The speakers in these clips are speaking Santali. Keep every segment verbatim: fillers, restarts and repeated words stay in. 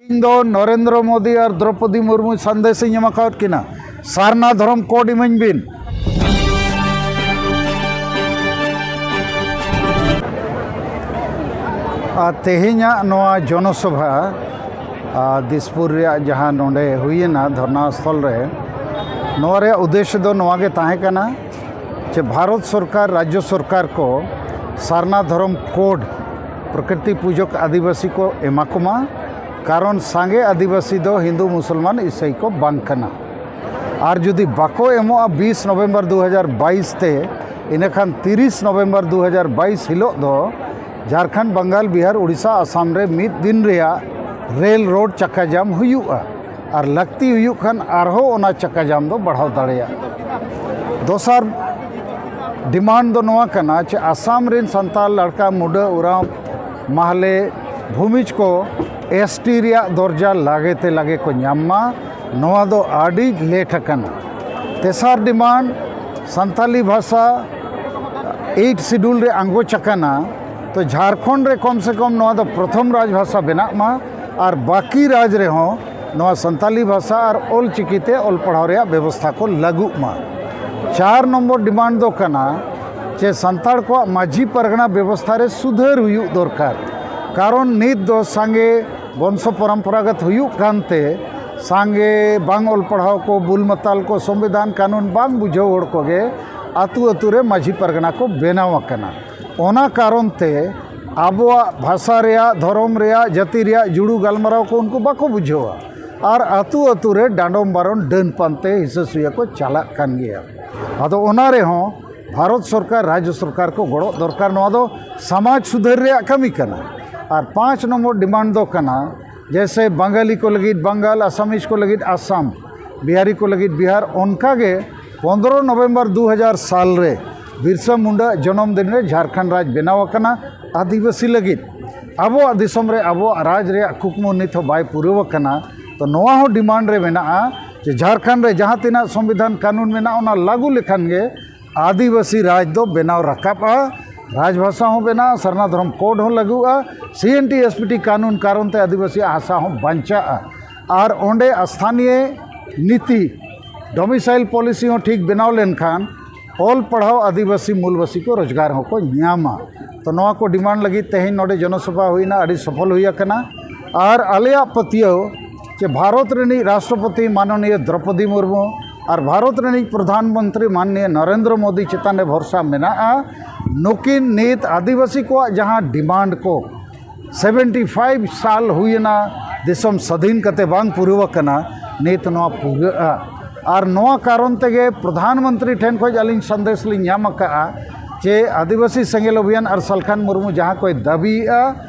ᱤᱧ ᱫᱚ ᱱᱚᱨᱮᱱᱫᱨᱚ ᱢᱳᱫᱤ ᱟᱨ ᱫᱨᱚᱯᱚᱫᱤ ᱢᱩᱨᱢᱩ ᱥᱟᱸᱫᱮᱥ ᱤᱧ ᱮᱢ ᱟᱠᱟᱣᱟᱫ ᱠᱤᱱᱟ, ᱥᱟᱨᱱᱟ ᱫᱷᱚᱨᱚᱢ ᱠᱳᱰ ᱤᱢᱟᱹᱧ ᱵᱤᱱ᱾ ᱟᱨ ᱛᱮᱦᱮᱧᱟᱜ ᱱᱚᱣᱟ ᱡᱚᱱᱚᱥᱚᱵᱷᱟ, ᱟᱨ ᱫᱤᱥᱯᱩᱨ ᱨᱮᱭᱟᱜ ᱡᱟᱦᱟᱸ ᱱᱚᱰᱮ ᱦᱩᱭᱮᱱᱟ ᱫᱷᱚᱨᱱᱟ ᱥᱛᱷᱚᱞ ᱨᱮ, ᱱᱚᱣᱟ ᱨᱮᱭᱟᱜ ᱩᱫᱽᱫᱮᱥᱥᱚ ᱫᱚ ᱱᱚᱣᱟ ᱜᱮ ᱛᱟᱦᱮᱸ ᱠᱟᱱᱟ ᱡᱮ ᱵᱷᱟᱨᱚᱛ ᱥᱚᱨᱠᱟᱨ, ᱨᱟᱡᱽᱡᱚ ᱥᱚᱨᱠᱟᱨ ᱠᱚ ᱥᱟᱨᱱᱟ ᱫᱷᱚᱨᱚᱢ ᱠᱳᱰ ᱯᱨᱚᱠᱨᱤᱛᱤ ᱯᱩᱡᱚᱠ ᱟᱹᱫᱤᱵᱟᱹᱥᱤ ᱠᱚ ᱮᱢᱟ ᱠᱚᱢᱟ, ᱠᱟᱨᱚᱱ ᱥᱟᱸᱜᱮ ᱟᱹᱫᱤᱵᱟᱹᱥᱤ ᱫᱚ ᱦᱤᱱᱫᱩ, ᱢᱩᱥᱚᱞᱢᱟᱱ, ᱤᱥᱟᱹᱭ ᱠᱚ ᱵᱟᱝ ᱠᱟᱱᱟ᱾ ᱟᱨ ᱡᱩᱫᱤ ᱵᱟᱠᱚ ᱮᱢᱚᱜᱼᱟ ᱵᱤᱥ ᱱᱚᱵᱷᱮᱢᱵᱚᱨ ᱫᱩ ᱦᱟᱡᱟᱨ ᱵᱟᱭᱤᱥ ᱛᱮ, ᱤᱱᱟᱹᱠᱷᱟᱱ ᱛᱤᱨᱤᱥ ᱱᱚᱵᱷᱮᱢᱵᱚᱨ ᱫᱩ ᱦᱟᱡᱟᱨ ᱵᱟᱭᱤᱥ ᱦᱤᱞᱳᱜ ᱫᱚ ᱡᱷᱟᱲᱠᱷᱚᱸᱰ, ᱵᱟᱝᱜᱟᱞ, ᱵᱤᱦᱟᱨ, ᱩᱲᱤᱥᱥᱟ, ᱟᱥᱟᱢ ᱨᱮ ᱢᱤᱫ ᱫᱤᱱ ᱨᱮᱭᱟᱜ ᱨᱮᱞ ᱨᱳᱰ ᱪᱟᱠᱟ ᱡᱟᱢ ᱦᱩᱭᱩᱜᱼᱟ᱾ ᱟᱨ ᱞᱟᱹᱠᱛᱤ ᱦᱩᱭᱩᱜ ᱠᱷᱟᱱ ᱟᱨᱦᱚᱸ ᱚᱱᱟ ᱪᱟᱠᱟ ᱡᱟᱢ ᱫᱚ ᱵᱟᱲᱦᱟᱣ ᱫᱟᱲᱮᱭᱟᱜᱼᱟ᱾ ᱫᱚᱥᱟᱨ ᱰᱤᱢᱟᱱᱰ ᱫᱚ ᱱᱚᱣᱟ ᱠᱟᱱᱟ ᱡᱮ ᱟᱥᱟᱢ ᱨᱮᱱ ᱥᱟᱱᱛᱟᱲ, ᱞᱟᱲᱠᱟ, ᱢᱩᱰᱟᱹ, ᱳᱨᱟᱸᱣ, ᱢᱟᱦᱞᱮ, ᱵᱷᱩᱢᱤᱡᱽ ᱠᱚ ᱮᱥ ᱴᱤ ᱨᱮᱭᱟᱜ ᱫᱚᱨᱡᱟ ᱞᱟᱜᱮ ᱛᱮ ᱞᱟᱜᱮ ᱠᱚ ᱧᱟᱢ ᱢᱟ᱾ ᱱᱚᱣᱟ ᱫᱚ ᱟᱹᱰᱤ ᱞᱮᱴ ᱟᱠᱟᱱᱟ᱾ ᱛᱮᱥᱟᱨ ᱰᱤᱢᱟᱱᱰ, ᱥᱟᱱᱛᱟᱞᱤ ᱵᱷᱟᱥᱟ ᱮᱭᱤᱴ ᱥᱤᱰᱩᱞ ᱨᱮ ᱟᱸᱜᱚᱪ ᱟᱠᱟᱱᱟ, ᱛᱚ ᱡᱷᱟᱲᱠᱷᱚᱸᱰ ᱨᱮ ᱠᱚᱢ ᱥᱮ ᱠᱚᱢ ᱱᱚᱣᱟ ᱫᱚ ᱯᱨᱚᱛᱷᱚᱢ ᱨᱟᱡᱽ ᱵᱷᱟᱥᱟ ᱵᱮᱱᱟᱜ ᱢᱟ ᱟᱨ ᱵᱟᱹᱠᱤ ᱨᱟᱡᱽ ᱨᱮᱦᱚᱸ ᱱᱚᱣᱟ ᱥᱟᱱᱛᱟᱞᱤ ᱵᱷᱟᱥᱟ ᱟᱨ ᱚᱞ ᱪᱤᱠᱤ ᱛᱮ ᱚᱞ ᱯᱟᱲᱦᱟᱣ ᱨᱮᱭᱟᱜ ᱵᱮᱵᱚᱥᱛᱷᱟ ᱠᱚ ᱞᱟᱹᱜᱩᱜ ᱢᱟ᱾ ᱪᱟᱨ ᱱᱚᱢᱵᱚᱨ ᱰᱤᱢᱟᱱᱰ ᱫᱚ ᱠᱟᱱᱟ ᱡᱮ ᱥᱟᱱᱛᱟᱲ ᱠᱚᱣᱟᱜ ᱢᱟᱹᱡᱷᱤ ᱯᱟᱨᱜᱟᱱᱟ ᱵᱮᱵᱚᱥᱛᱷᱟ ᱨᱮ ᱥᱩᱫᱷᱟᱹᱨ ᱦᱩᱭᱩᱜ ᱫᱚᱨᱠᱟᱨ, ᱠᱟᱨᱚᱱ ᱱᱤᱛ ᱫᱚ ᱥᱟᱸᱜᱮ ᱵᱚᱝᱥᱚ ᱯᱚᱨᱚᱢᱯᱚᱨᱟᱜᱚᱛ ᱦᱩᱭᱩᱜ ᱠᱟᱱᱛᱮ ᱥᱟᱸᱜᱮ ᱵᱟᱝ ᱚᱞ ᱯᱟᱲᱦᱟᱣ ᱠᱚ, ᱵᱩᱞ ᱢᱟᱛᱟᱞ ᱠᱚ, ᱥᱚᱝᱵᱤᱫᱷᱟᱱ ᱠᱟᱹᱱᱩᱱ ᱵᱟᱝ ᱵᱩᱡᱷᱟᱹᱣ ᱦᱚᱲ ᱠᱚᱜᱮ ᱟᱹᱛᱩ ᱟᱹᱛᱩ ᱨᱮ ᱢᱟᱹᱡᱷᱤ ᱯᱟᱨᱜᱟᱱᱟ ᱠᱚ ᱵᱮᱱᱟᱣ ᱟᱠᱟᱱᱟ᱾ ᱚᱱᱟ ᱠᱟᱨᱚᱱ ᱛᱮ ᱟᱵᱚᱣᱟᱜ ᱵᱷᱟᱥᱟ ᱨᱮᱭᱟᱜ, ᱫᱷᱚᱨᱚᱢ ᱨᱮᱭᱟᱜ, ᱡᱟᱹᱛᱤ ᱨᱮᱭᱟᱜ ᱡᱩᱲᱩ ᱜᱟᱞᱢᱟᱨᱟᱣ ᱠᱚ ᱩᱱᱠᱩ ᱵᱟᱠᱚ ᱵᱩᱡᱷᱟᱹᱣᱟ᱾ ᱟᱨ ᱟᱹᱛᱩ ᱟᱹᱛᱩ ᱨᱮ ᱰᱟᱸᱰᱚᱢ ᱵᱟᱨᱚᱱ, ᱰᱟᱹᱱ ᱯᱟᱱᱛᱮ, ᱦᱤᱥᱟᱹ ᱥᱩᱭᱟᱹ ᱠᱚ ᱪᱟᱞᱟᱜ ᱠᱟᱱ ᱜᱮᱭᱟ᱾ ᱟᱫᱚ ᱚᱱᱟ ᱨᱮᱦᱚᱸ ᱵᱷᱟᱨᱚᱛ ᱥᱚᱨᱠᱟᱨ, ᱨᱟᱡᱽᱡᱚ ᱥᱚᱨᱠᱟᱨ ᱠᱚ ᱜᱚᱲᱚ ᱫᱚᱨᱠᱟᱨ᱾ ᱱᱚᱣᱟ ᱫᱚ ᱥᱚᱢᱟᱡᱽ ᱥᱩᱫᱷᱟᱹᱨ ᱨᱮᱭᱟᱜ ᱠᱟᱹᱢᱤ ᱠᱟᱱᱟ᱾ ᱟᱨ ᱯᱟᱸᱪ ᱱᱚᱢᱵᱚᱨ ᱰᱤᱢᱟᱱᱰ ᱫᱚ ᱠᱟᱱᱟ, ᱡᱮᱭᱥᱮ ᱵᱟᱝᱜᱟᱞᱤ ᱠᱚ ᱞᱟᱹᱜᱤᱫ ᱵᱟᱝᱜᱟᱞ, ᱟᱥᱟᱢᱤᱡ ᱠᱚ ᱞᱟᱹᱜᱤᱫ ᱟᱥᱟᱢ, ᱵᱤᱦᱟᱨᱤ ᱠᱚ ᱞᱟᱹᱜᱤᱫ ᱵᱤᱦᱟᱨ, ᱚᱱᱠᱟᱜᱮ ᱯᱚᱱᱫᱽᱨᱚ ᱱᱚᱵᱷᱮᱢᱵᱚᱨ ᱫᱩ ᱦᱟᱡᱟᱨ ᱥᱟᱞ ᱨᱮ ᱵᱤᱨᱥᱟ ᱢᱩᱱᱰᱟ ᱡᱚᱱᱚᱢ ᱫᱤᱱ ᱨᱮ ᱡᱷᱟᱲᱠᱷᱚᱸᱰ ᱨᱟᱡᱽ ᱵᱮᱱᱟᱣ ᱟᱠᱟᱱᱟ ᱟᱹᱫᱤᱵᱟᱹᱥᱤ ᱞᱟᱹᱜᱤᱫ᱾ ᱟᱵᱚᱣᱟᱜ ᱫᱤᱥᱚᱢ ᱨᱮ ᱟᱵᱚᱣᱟᱜ ᱨᱟᱡᱽ ᱨᱮᱭᱟᱜ ᱠᱩᱠᱢᱩ ᱱᱤᱛ ᱦᱚᱸ ᱵᱟᱭ ᱯᱩᱨᱟᱹᱣ ᱟᱠᱟᱱᱟ᱾ ᱛᱚ ᱱᱚᱣᱟ ᱦᱚᱸ ᱰᱤᱢᱟᱱᱰ ᱨᱮ ᱢᱮᱱᱟᱜᱼᱟ ᱡᱮ ᱡᱷᱟᱲᱠᱷᱚᱸᱰ ᱨᱮ ᱡᱟᱦᱟᱸ ᱛᱤᱱᱟᱹᱜ ᱥᱚᱝᱵᱤᱫᱷᱟᱱ ᱠᱟᱹᱱᱩᱱ ᱢᱮᱱᱟᱜᱼᱟ, ᱚᱱᱟ ᱞᱟᱹᱜᱩ ᱞᱮᱠᱷᱟᱱ ᱜᱮ ᱟᱹᱫᱤᱵᱟᱹᱥᱤ ᱨᱟᱡᱽ ᱫᱚ ᱵᱮᱱᱟᱣ ᱨᱟᱠᱟᱵᱼᱟ᱾ ᱨᱟᱡᱽᱵᱷᱟᱥᱟ ᱦᱚᱸ ᱵᱮᱱᱟᱜᱼᱟ, ᱥᱟᱨᱱᱟ ᱫᱷᱚᱨᱚᱢ ᱠᱳᱰ ᱦᱚᱸ ᱞᱟᱹᱜᱩᱜᱼᱟ, ᱥᱤ N T S P T ᱠᱟᱹᱱᱩᱱ ᱠᱟᱨᱚᱱ ᱛᱮ ᱟᱹᱫᱤᱵᱟᱹᱥᱤᱭᱟᱜ ᱦᱟᱥᱟ ᱦᱚᱸ ᱵᱟᱧᱪᱟᱜᱼᱟ᱾ ᱟᱨ ᱚᱸᱰᱮ ᱥᱛᱷᱟᱱᱤᱭᱚ ᱱᱤᱛᱤ, ᱰᱚᱢᱤᱥᱟᱭᱤᱞ ᱯᱚᱞᱤᱥᱤ ᱦᱚᱸ ᱴᱷᱤᱠ ᱵᱮᱱᱟᱣ ᱞᱮᱱᱠᱷᱟᱱ ᱚᱞ ᱯᱟᱲᱦᱟᱣ ᱟᱹᱫᱤᱵᱟᱹᱥᱤ ᱢᱩᱞᱵᱟᱹᱥᱤ ᱠᱚ ᱨᱳᱡᱽᱜᱟᱨ ᱦᱚᱸᱠᱚ ᱧᱟᱢᱟ᱾ ᱛᱚ ᱱᱚᱣᱟ ᱠᱚ ᱰᱤᱢᱟᱱᱰ ᱞᱟᱹᱜᱤᱫ ᱛᱮᱦᱮᱧ ᱱᱚᱰᱮ ᱡᱚᱱᱚᱥᱚᱵᱷᱟ ᱦᱩᱭᱱᱟ, ᱟᱹᱰᱤ ᱥᱚᱯᱷᱚᱞ ᱦᱩᱭ ᱟᱠᱟᱱᱟ᱾ ᱟᱨ ᱟᱞᱮᱭᱟᱜ ᱯᱟᱹᱛᱭᱟᱹᱣ ᱡᱮ ᱵᱷᱟᱨᱚᱛ ᱨᱤᱱᱤᱡ ᱨᱟᱥᱴᱨᱚᱯᱚᱛᱤ ᱢᱟᱱᱚᱱᱤᱭᱟᱹ ᱫᱨᱚᱯᱚᱫᱤ ᱢᱩᱨᱢᱩ ᱟᱨ ᱵᱷᱟᱨᱚᱛ ᱨᱤᱱᱤᱡ ᱯᱨᱚᱫᱷᱟᱱ ᱢᱚᱱᱛᱨᱤ ᱢᱟᱱᱱᱤᱭᱟᱹ ᱱᱚᱨᱮᱱᱫᱨᱚ ᱢᱳᱫᱤ ᱪᱮᱛᱟᱱ ᱨᱮ ᱵᱷᱚᱨᱥᱟ ᱢᱮᱱᱟᱜᱼᱟ᱾ ᱱᱩᱠᱤᱱ ᱱᱤᱛ ᱟᱹᱫᱤᱵᱟᱹᱥᱤ ᱠᱚᱣᱟᱜ ᱡᱟᱦᱟᱸ ᱰᱤᱢᱟᱱᱰ ᱠᱚ, ᱥᱮᱵᱷᱮᱱᱴᱤ ᱯᱷᱟᱭᱤᱵᱷ ᱥᱟᱞ ᱦᱩᱭᱮᱱᱟ ᱫᱤᱥᱚᱢ ᱥᱟᱹᱫᱷᱤᱱ ᱠᱟᱛᱮ ᱵᱟᱝ ᱯᱩᱨᱟᱹᱣ ᱟᱠᱟᱱᱟ, ᱱᱤᱛ ᱱᱚᱣᱟ ᱯᱩᱨᱟᱹᱜᱼᱟ᱾ ᱟᱨ ᱱᱚᱣᱟ ᱠᱟᱨᱚᱱ ᱛᱮᱜᱮ ᱯᱨᱚᱫᱷᱟᱱ ᱢᱚᱱᱛᱨᱤ ᱴᱷᱮᱱ ᱠᱷᱚᱱ ᱟᱹᱞᱤᱧ ᱥᱟᱸᱫᱮᱥ ᱞᱤᱧ ᱧᱟᱢ ᱟᱠᱟᱫᱼᱟ ᱡᱮ ᱟᱹᱫᱤᱵᱟᱹᱥᱤ ᱥᱮᱸᱜᱮᱞ ᱚᱵᱷᱤᱭᱟᱱ ᱟᱨ ᱥᱟᱞᱠᱷᱟᱱ ᱢᱩᱨᱢᱩ ᱡᱟᱦᱟᱸ ᱠᱚᱭ ᱫᱟᱹᱵᱤᱭᱮᱫᱼᱟ,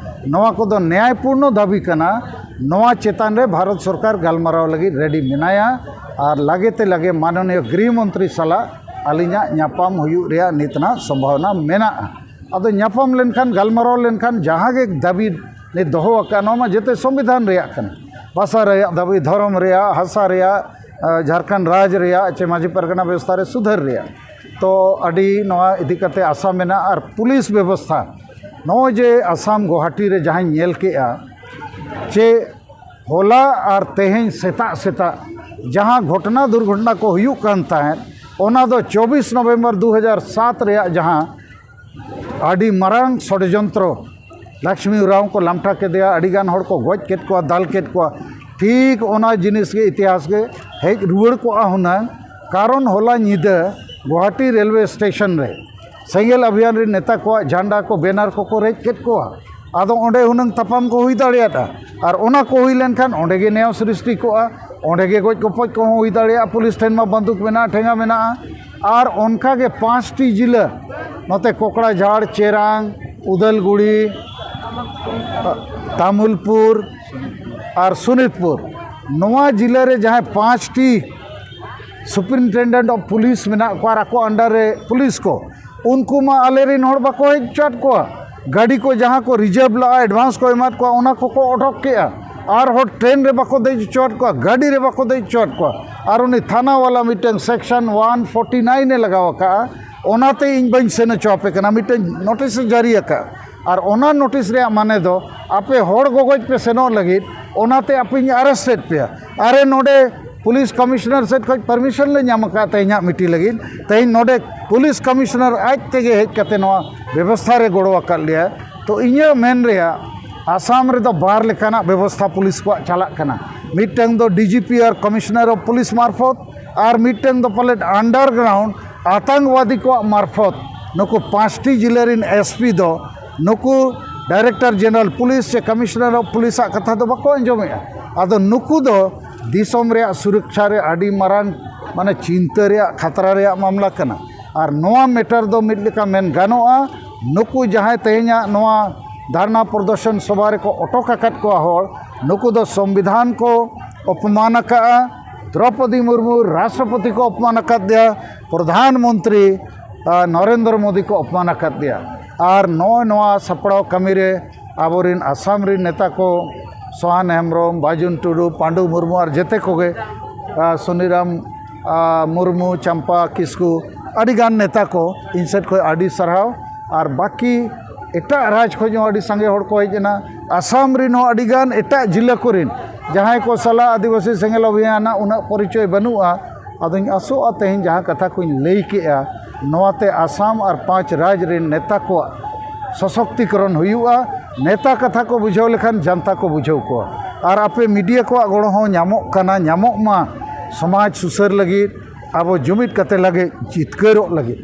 ᱱᱚᱣᱟ ᱠᱚᱫᱚ ᱱᱮᱭᱟᱭᱯᱩᱨᱱᱚ ᱫᱟᱹᱵᱤ ᱠᱟᱱᱟ᱾ ᱱᱚᱣᱟ ᱪᱮᱛᱟᱱ ᱨᱮ ᱵᱷᱟᱨᱚᱛ ᱥᱚᱨᱠᱟᱨ ᱜᱟᱞᱢᱟᱨᱟᱣ ᱞᱟᱹᱜᱤᱫ ᱨᱮᱰᱤ ᱢᱮᱱᱟᱭᱟ᱾ ᱟᱨ ᱞᱟᱜᱮ ᱛᱮ ᱞᱟᱜᱮ ᱢᱟᱱᱚᱱᱤᱭᱚ ᱜᱨᱤᱦ ᱢᱚᱱᱛᱨᱤ ᱥᱟᱞᱟᱜ ᱟᱹᱞᱤᱧᱟᱜ ᱧᱟᱯᱟᱢ ᱦᱩᱭᱩᱜ ᱨᱮᱭᱟᱜ ᱱᱤᱛ ᱱᱟᱜ ᱥᱚᱢᱵᱷᱟᱵᱚᱱᱟ ᱢᱮᱱᱟᱜᱼᱟ᱾ ᱟᱫᱚ ᱧᱟᱯᱟᱢ ᱞᱮᱱᱠᱷᱟᱱ, ᱜᱟᱞᱢᱟᱨᱟᱣ ᱞᱮᱱᱠᱷᱟᱱ, ᱡᱟᱦᱟᱸ ᱜᱮ ᱫᱟᱹᱵᱤ ᱞᱮ ᱫᱚᱦᱚ ᱟᱠᱟᱫᱼᱟ, ᱱᱚᱣᱟ ᱢᱟ ᱡᱚᱛᱚ ᱥᱚᱝᱵᱤᱫᱷᱟᱱ ᱨᱮᱭᱟᱜ ᱠᱟᱱᱟ, ᱵᱷᱟᱥᱟ ᱨᱮᱭᱟᱜ ᱫᱟᱹᱵᱤ, ᱫᱷᱚᱨᱚᱢ ᱨᱮᱭᱟᱜ, ᱦᱟᱥᱟ ᱨᱮᱭᱟᱜ, ᱟᱸ, ᱡᱷᱟᱲᱠᱷᱚᱸᱰ ᱨᱟᱡᱽ ᱨᱮᱭᱟᱜ ᱪᱮ ᱢᱟᱹᱡᱷᱤ ᱯᱟᱨᱜᱟᱱᱟ ᱵᱮᱵᱚᱥᱛᱷᱟ ᱨᱮ ᱥᱩᱫᱷᱟᱹᱨ ᱨᱮᱭᱟᱜ᱾ ᱛᱚ ᱟᱹᱰᱤ ᱱᱚᱣᱟ ᱤᱫᱤ ᱠᱟᱛᱮ ᱟᱥᱟ ᱢᱮᱱᱟᱜᱼᱟ᱾ ᱟᱨ ᱯᱩᱞᱤᱥ ᱵᱮᱵᱚᱥᱛᱷᱟ, ᱱᱚᱜᱼᱚᱭ ᱡᱮ ᱟᱥᱟᱢ ᱜᱩᱣᱟᱦᱟᱴᱤ ᱨᱮ ᱡᱟᱦᱟᱸᱧ ᱧᱮᱞ ᱠᱮᱜᱼᱟ ᱡᱮ ᱦᱚᱞᱟ ᱟᱨ ᱛᱮᱦᱮᱧ ᱥᱮᱛᱟᱜ ᱥᱮᱛᱟᱜ ᱡᱟᱦᱟᱸ ᱜᱷᱚᱴᱚᱱᱟ ᱫᱩᱨᱜᱷᱚᱴᱚᱱᱟ ᱠᱚ ᱦᱩᱭᱩᱜ ᱠᱟᱱ ᱛᱟᱦᱮᱸᱫ, ᱚᱱᱟ ᱫᱚ ᱪᱚᱵᱵᱤᱥ ᱱᱚᱵᱷᱮᱢᱵᱚᱨ ᱫᱩ ᱦᱟᱡᱟᱨ ᱥᱟᱛ ᱨᱮᱭᱟᱜ ᱡᱟᱦᱟᱸ ᱟᱹᱰᱤ ᱢᱟᱨᱟᱝ ᱥᱚᱰᱡᱚᱱᱛᱨᱚ, ᱞᱚᱠᱥᱢᱤ ᱩᱨᱟᱣ ᱠᱚ ᱞᱟᱢᱴᱟ ᱠᱮᱫᱮᱭᱟ, ᱟᱹᱰᱤᱜᱟᱱ ᱦᱚᱲ ᱠᱚ ᱜᱚᱡ ᱠᱮᱫ ᱠᱚᱣᱟ, ᱫᱟᱞ ᱠᱮᱫ ᱠᱚᱣᱟ, ᱴᱷᱤᱠ ᱚᱱᱟ ᱡᱤᱱᱤᱥ ᱜᱮ ᱤᱛᱤᱦᱟᱥ ᱜᱮ ᱦᱮᱡ ᱨᱩᱣᱟᱹᱲ ᱠᱚᱜᱼᱟ ᱦᱩᱱᱟᱹᱝ᱾ ᱠᱟᱨᱚᱱ ᱦᱚᱞᱟ ᱧᱤᱫᱟᱹ ᱜᱩᱣᱟᱦᱟᱴᱤ ᱨᱮᱞᱣᱮ ᱥᱴᱮᱥᱚᱱ ᱨᱮ ᱥᱮᱸᱜᱮᱞ ᱚᱵᱷᱤᱭᱟᱱ ᱨᱮ ᱱᱮᱛᱟ ᱠᱚᱣᱟᱜ ᱡᱷᱟᱱᱰᱟ ᱠᱚ, ᱵᱮᱱᱟᱨ ᱠᱚᱠᱚ ᱨᱮᱡ ᱠᱮᱫ ᱠᱚᱣᱟ᱾ ᱟᱫᱚ ᱚᱸᱰᱮ ᱦᱩᱱᱟᱹᱝ ᱛᱟᱯᱟᱢ ᱠᱚ ᱦᱩᱭ ᱫᱟᱲᱮᱭᱟᱫᱼᱟ᱾ ᱟᱨ ᱚᱱᱟ ᱠᱚ ᱦᱩᱭ ᱞᱮᱱᱠᱷᱟᱱ ᱚᱸᱰᱮ ᱜᱮ ᱱᱮᱭᱟᱣ ᱥᱨᱤᱥᱴᱤ ᱠᱚᱜᱼᱟ, ᱚᱸᱰᱮ ᱜᱮ ᱜᱚᱡ ᱜᱚᱯᱚᱡ ᱠᱚᱦᱚᱸ ᱦᱩᱭ ᱫᱟᱲᱮᱭᱟᱜᱼᱟ᱾ ᱯᱩᱞᱤᱥ ᱴᱷᱮᱱ ᱢᱟ ᱵᱟᱱᱫᱩᱠ ᱢᱮᱱᱟᱜᱼᱟ, ᱴᱷᱮᱸᱜᱟ ᱢᱮᱱᱟᱜᱼᱟ᱾ ᱟᱨ ᱚᱱᱠᱟ ᱜᱮ ᱯᱟᱸᱪᱴᱤ ᱡᱤᱞᱟᱹ, ᱱᱚᱛᱮ ᱠᱚᱠᱲᱟᱡᱷᱟᱲ, ᱪᱮᱨᱟᱝ, ᱩᱫᱟᱞᱜᱩᱲᱤ, ᱛᱟᱢᱩᱞᱯᱩᱨ ᱟᱨ ᱥᱳᱱᱤᱛᱯᱩᱨ, ᱱᱚᱣᱟ ᱡᱤᱞᱟᱹ ᱨᱮ ᱡᱟᱦᱟᱸᱭ ᱯᱟᱸᱪᱴᱤ superintendent of police ᱢᱮᱱᱟᱜ ᱠᱚᱣᱟ ᱟᱨ ᱟᱠᱚ under ᱨᱮ ᱯᱩᱞᱤᱥ ᱠᱚ, ᱩᱱᱠᱩ ᱢᱟ ᱟᱞᱮᱨᱮᱱ ᱦᱚᱲ ᱵᱟᱠᱚ ᱦᱮᱡ ᱦᱚᱪᱚᱣᱟᱫ ᱠᱚᱣᱟ᱾ ᱜᱟᱹᱰᱤ ᱠᱚ ᱡᱟᱦᱟᱸ ᱠᱚ reserve ᱞᱟᱜᱼᱟ, advance ᱠᱚ ᱮᱢᱟᱫ ᱠᱚᱣᱟ, ᱚᱱᱟ ᱠᱚᱠᱚ ᱚᱰᱚᱠ ᱠᱮᱜᱼᱟ᱾ ᱟᱨᱦᱚᱸ ᱴᱨᱮᱱ ᱨᱮ ᱵᱟᱠᱚ ᱫᱮᱡ ᱦᱚᱪᱚᱣᱟᱫ ᱠᱚᱣᱟ, ᱜᱟᱹᱰᱤ ᱨᱮ ᱵᱟᱠᱚ ᱫᱮᱡ ᱦᱚᱪᱚᱣᱟᱫ ᱠᱚᱣᱟ᱾ ᱟᱨ ᱩᱱᱤ ᱛᱷᱟᱱᱟ ᱣᱟᱞᱟ ᱢᱤᱫᱴᱟᱝ section one forty nine ᱮ ᱞᱟᱜᱟᱣ ᱟᱠᱟᱫᱼᱟ, ᱚᱱᱟᱛᱮ ᱤᱧ ᱵᱟᱹᱧ ᱥᱮᱱ ᱦᱚᱪᱚ ᱟᱯᱮ ᱠᱟᱱᱟ, ᱢᱤᱫᱴᱮᱱ ᱱᱳᱴᱤᱥ ᱮ ᱡᱟᱹᱨᱤ ᱟᱠᱟᱫ᱾ ᱟᱨ ᱚᱱᱟ ᱱᱳᱴᱤᱥ ᱨᱮᱭᱟᱜ ᱢᱟᱱᱮ ᱫᱚ ᱟᱯᱮ ᱦᱚᱲ ᱜᱚᱜᱚᱡ ᱯᱮ ᱥᱮᱱᱚᱜ ᱞᱟᱹᱜᱤᱫ, ᱚᱱᱟᱛᱮ ᱟᱯᱮᱧ ᱟᱨᱮᱥᱴ ᱮᱫ ᱯᱮᱭᱟ᱾ ᱟᱨᱮ, ᱱᱚᱰᱮ ᱯᱩᱞᱤᱥ ᱠᱚᱢᱤᱥᱚᱱᱟᱨ ᱥᱮᱫ ᱠᱷᱚᱱ ᱯᱟᱨᱢᱤᱥᱚᱱ ᱞᱮ ᱧᱟᱢ ᱟᱠᱟᱫ ᱛᱮᱦᱮᱧᱟᱜ ᱢᱤᱴᱤᱝ ᱞᱟᱹᱜᱤᱫ᱾ ᱛᱮᱦᱮᱧ ᱱᱚᱰᱮ ᱯᱩᱞᱤᱥ ᱠᱚᱢᱤᱥᱚᱱᱟᱨ ᱟᱡ ᱛᱮᱜᱮ ᱦᱮᱡ ᱠᱟᱛᱮ ᱱᱚᱣᱟ ᱵᱮᱵᱚᱥᱛᱷᱟ ᱨᱮ ᱜᱚᱲᱚ ᱟᱠᱟᱫ ᱞᱮᱭᱟ᱾ ᱛᱚ ᱤᱧᱟᱹᱜ ᱢᱮᱱ ᱨᱮᱭᱟᱜ, ᱟᱥᱟᱢ ᱨᱮᱫᱚ ᱵᱟᱨ ᱞᱮᱠᱟᱱᱟᱜ ᱵᱮᱵᱚᱥᱛᱷᱟ ᱯᱩᱞᱤᱥ ᱠᱚᱣᱟᱜ ᱪᱟᱞᱟᱜ ᱠᱟᱱᱟ᱾ ᱢᱤᱫᱴᱟᱝ ᱫᱚ ᱰᱤᱡᱤᱯᱤ ᱟᱨ ᱠᱚᱢᱤᱥᱚᱱᱟᱨ ᱚᱯᱷ ᱯᱩᱞᱤᱥ ᱢᱟᱨᱯᱷᱚᱛ, ᱟᱨ ᱢᱤᱫᱴᱟᱝ ᱫᱚ ᱯᱟᱞᱮᱫ ᱟᱱᱰᱟᱨᱜᱨᱟᱣᱩᱱᱰ ᱟᱛᱟᱝᱠᱵᱟᱫᱤ ᱠᱚᱣᱟᱜ ᱢᱟᱨᱯᱷᱚᱛ᱾ ᱱᱩᱠᱩ ᱯᱟᱸᱪᱴᱤ ᱡᱤᱞᱟᱹ ᱨᱤᱱ ᱮᱥᱯᱤ ᱫᱚ ᱱᱩᱠᱩ ᱰᱟᱭᱨᱮᱠᱴᱚᱨ ᱡᱮᱱᱟᱨᱟᱞ ᱯᱩᱞᱤᱥ ᱥᱮ ᱠᱚᱢᱤᱥᱚᱱᱟᱨ ᱚᱯᱷ ᱯᱩᱞᱤᱥᱟᱜ ᱠᱟᱛᱷᱟ ᱫᱚ ᱵᱟᱠᱚ ᱟᱸᱡᱚᱢᱮᱜᱼᱟ᱾ ᱟᱫᱚ ᱱᱩᱠᱩ ᱫᱚ ᱫᱤᱥᱚᱢ ᱨᱮᱭᱟᱜ ᱥᱩᱨᱚᱠᱪᱷᱟ ᱨᱮ ᱟᱹᱰᱤ ᱢᱟᱨᱟᱝ, ᱢᱟᱱᱮ, ᱪᱤᱱᱛᱟᱹ ᱨᱮᱭᱟᱜ, ᱠᱷᱟᱛᱨᱟ ᱨᱮᱭᱟᱜ ᱢᱟᱢᱞᱟ ᱠᱟᱱᱟ᱾ ᱟᱨ ᱱᱚᱣᱟ ᱢᱮᱴᱟᱨ ᱫᱚ ᱢᱤᱫ ᱞᱮᱠᱟ ᱢᱮᱱ ᱜᱟᱱᱚᱜᱼᱟ, ᱱᱩᱠᱩ ᱡᱟᱦᱟᱸᱭ ᱛᱮᱦᱮᱧᱟᱜ ᱱᱚᱣᱟ ᱫᱷᱟᱨᱱᱟ ᱯᱨᱚᱫᱚᱨᱥᱚᱱ ᱥᱚᱵᱷᱟ ᱨᱮᱠᱚ ᱚᱴᱚᱠ ᱟᱠᱟᱫ ᱠᱚᱣᱟ ᱦᱚᱲ, ᱱᱩᱠᱩ ᱫᱚ ᱥᱚᱝᱵᱤᱫᱷᱟᱱ ᱠᱚ ᱚᱯᱚᱢᱟᱱ ᱟᱠᱟᱫᱼᱟ, ᱫᱨᱚᱯᱚᱫᱤ ᱢᱩᱨᱢᱩ ᱨᱟᱥᱴᱨᱚᱯᱚᱛᱤ ᱠᱚ ᱚᱯᱚᱢᱟᱱ ᱟᱠᱟᱫᱮᱭᱟ, ᱯᱨᱚᱫᱷᱟᱱ ᱢᱚᱱᱛᱨᱤ, ᱟ, ᱱᱚᱨᱮᱱᱫᱨᱚ ᱢᱳᱫᱤ ᱠᱚ ᱚᱯᱚᱢᱟᱱ ᱟᱠᱟᱫᱮᱭᱟ᱾ ᱟᱨ ᱱᱚᱜᱼᱚᱭ ᱱᱚᱣᱟ ᱥᱟᱯᱲᱟᱣ ᱠᱟᱹᱢᱤ ᱨᱮ ᱟᱵᱚᱨᱮᱱ ᱟᱥᱟᱢ ᱨᱮᱱ ᱱᱮᱛᱟ ᱠᱚ, ᱥᱚᱦᱟᱱ ᱦᱮᱢᱵᱨᱚᱢ, ᱵᱟᱡᱩᱱ ᱴᱩᱰᱩ, ᱯᱟᱱᱰᱩ ᱢᱩᱨᱢᱩ ᱟᱨ ᱡᱮᱛᱮ ᱠᱚᱜᱮ, ᱟ, ᱥᱩᱱᱤᱨᱟᱢ, ᱟ, ᱢᱩᱨᱢᱩ, ᱪᱟᱢᱯᱟ ᱠᱤᱥᱠᱩ, ᱟᱹᱰᱤᱜᱟᱱ ᱱᱮᱛᱟ ᱠᱚ ᱤᱧ ᱥᱮᱫ ᱠᱷᱚᱱ ᱟᱹᱰᱤ ᱥᱟᱨᱦᱟᱣ᱾ ᱟᱨ ᱵᱟᱹᱠᱤ ᱮᱴᱟᱜ ᱨᱟᱡᱽ ᱠᱷᱚᱱ ᱦᱚᱸ ᱟᱹᱰᱤ ᱥᱟᱸᱜᱮ ᱦᱚᱲ ᱠᱚ ᱦᱮᱡ ᱮᱱᱟ᱾ ᱟᱥᱟᱢ ᱨᱮᱱ ᱦᱚᱸ ᱟᱹᱰᱤᱜᱟᱱ ᱮᱴᱟᱜ ᱡᱤᱞᱟᱹ ᱠᱚᱨᱮᱱ, ᱡᱟᱦᱟᱸᱭ ᱠᱚ ᱥᱟᱞᱟᱜ ᱟᱹᱫᱤᱵᱟᱹᱥᱤ ᱥᱮᱸᱜᱮᱞ ᱚᱵᱷᱤᱭᱟᱱᱟᱜ ᱩᱱᱟᱹᱜ ᱯᱚᱨᱤᱪᱚᱭ ᱵᱟᱹᱱᱩᱜᱼᱟ᱾ ᱟᱫᱚᱧ ᱟᱥᱚᱜᱼᱟ, ᱛᱮᱦᱮᱧ ᱡᱟᱦᱟᱸ ᱠᱟᱛᱷᱟ ᱠᱚᱧ ᱞᱟᱹᱭ ᱠᱮᱜᱼᱟ, ᱱᱚᱣᱟᱛᱮ ᱟᱥᱟᱢ ᱟᱨ ᱯᱟᱸᱪ ᱨᱟᱡᱽ ᱨᱮᱱ ᱱᱮᱛᱟ ᱠᱚᱣᱟᱜ ᱥᱚᱥᱚᱠᱛᱤᱠᱚᱨᱚᱱ ᱦᱩᱭᱩᱜᱼᱟ᱾ ᱱᱮᱛᱟ ᱠᱟᱛᱷᱟ ᱠᱚ ᱵᱩᱡᱷᱟᱹᱣ ᱞᱮᱠᱷᱟᱱ ᱡᱟᱱᱛᱟ ᱠᱚ ᱵᱩᱡᱷᱟᱹᱣ ᱠᱚᱣᱟ᱾ ᱟᱨ ᱟᱯᱮ ᱢᱤᱰᱤᱭᱟ ᱠᱚᱣᱟᱜ ᱜᱚᱲᱚ ᱦᱚᱸ ᱧᱟᱢᱚᱜ ᱠᱟᱱᱟ, ᱧᱟᱢᱚᱜ ᱢᱟ, ᱥᱚᱢᱟᱡᱽ ᱥᱩᱥᱟᱹᱨ ᱞᱟᱹᱜᱤᱫ, ᱟᱵᱚ ᱡᱩᱢᱤᱫ ᱠᱟᱛᱮ ᱞᱟᱹᱜᱤᱫ ᱡᱤᱛᱠᱟᱹᱨᱚᱜ ᱞᱟᱹᱜᱤᱫ᱾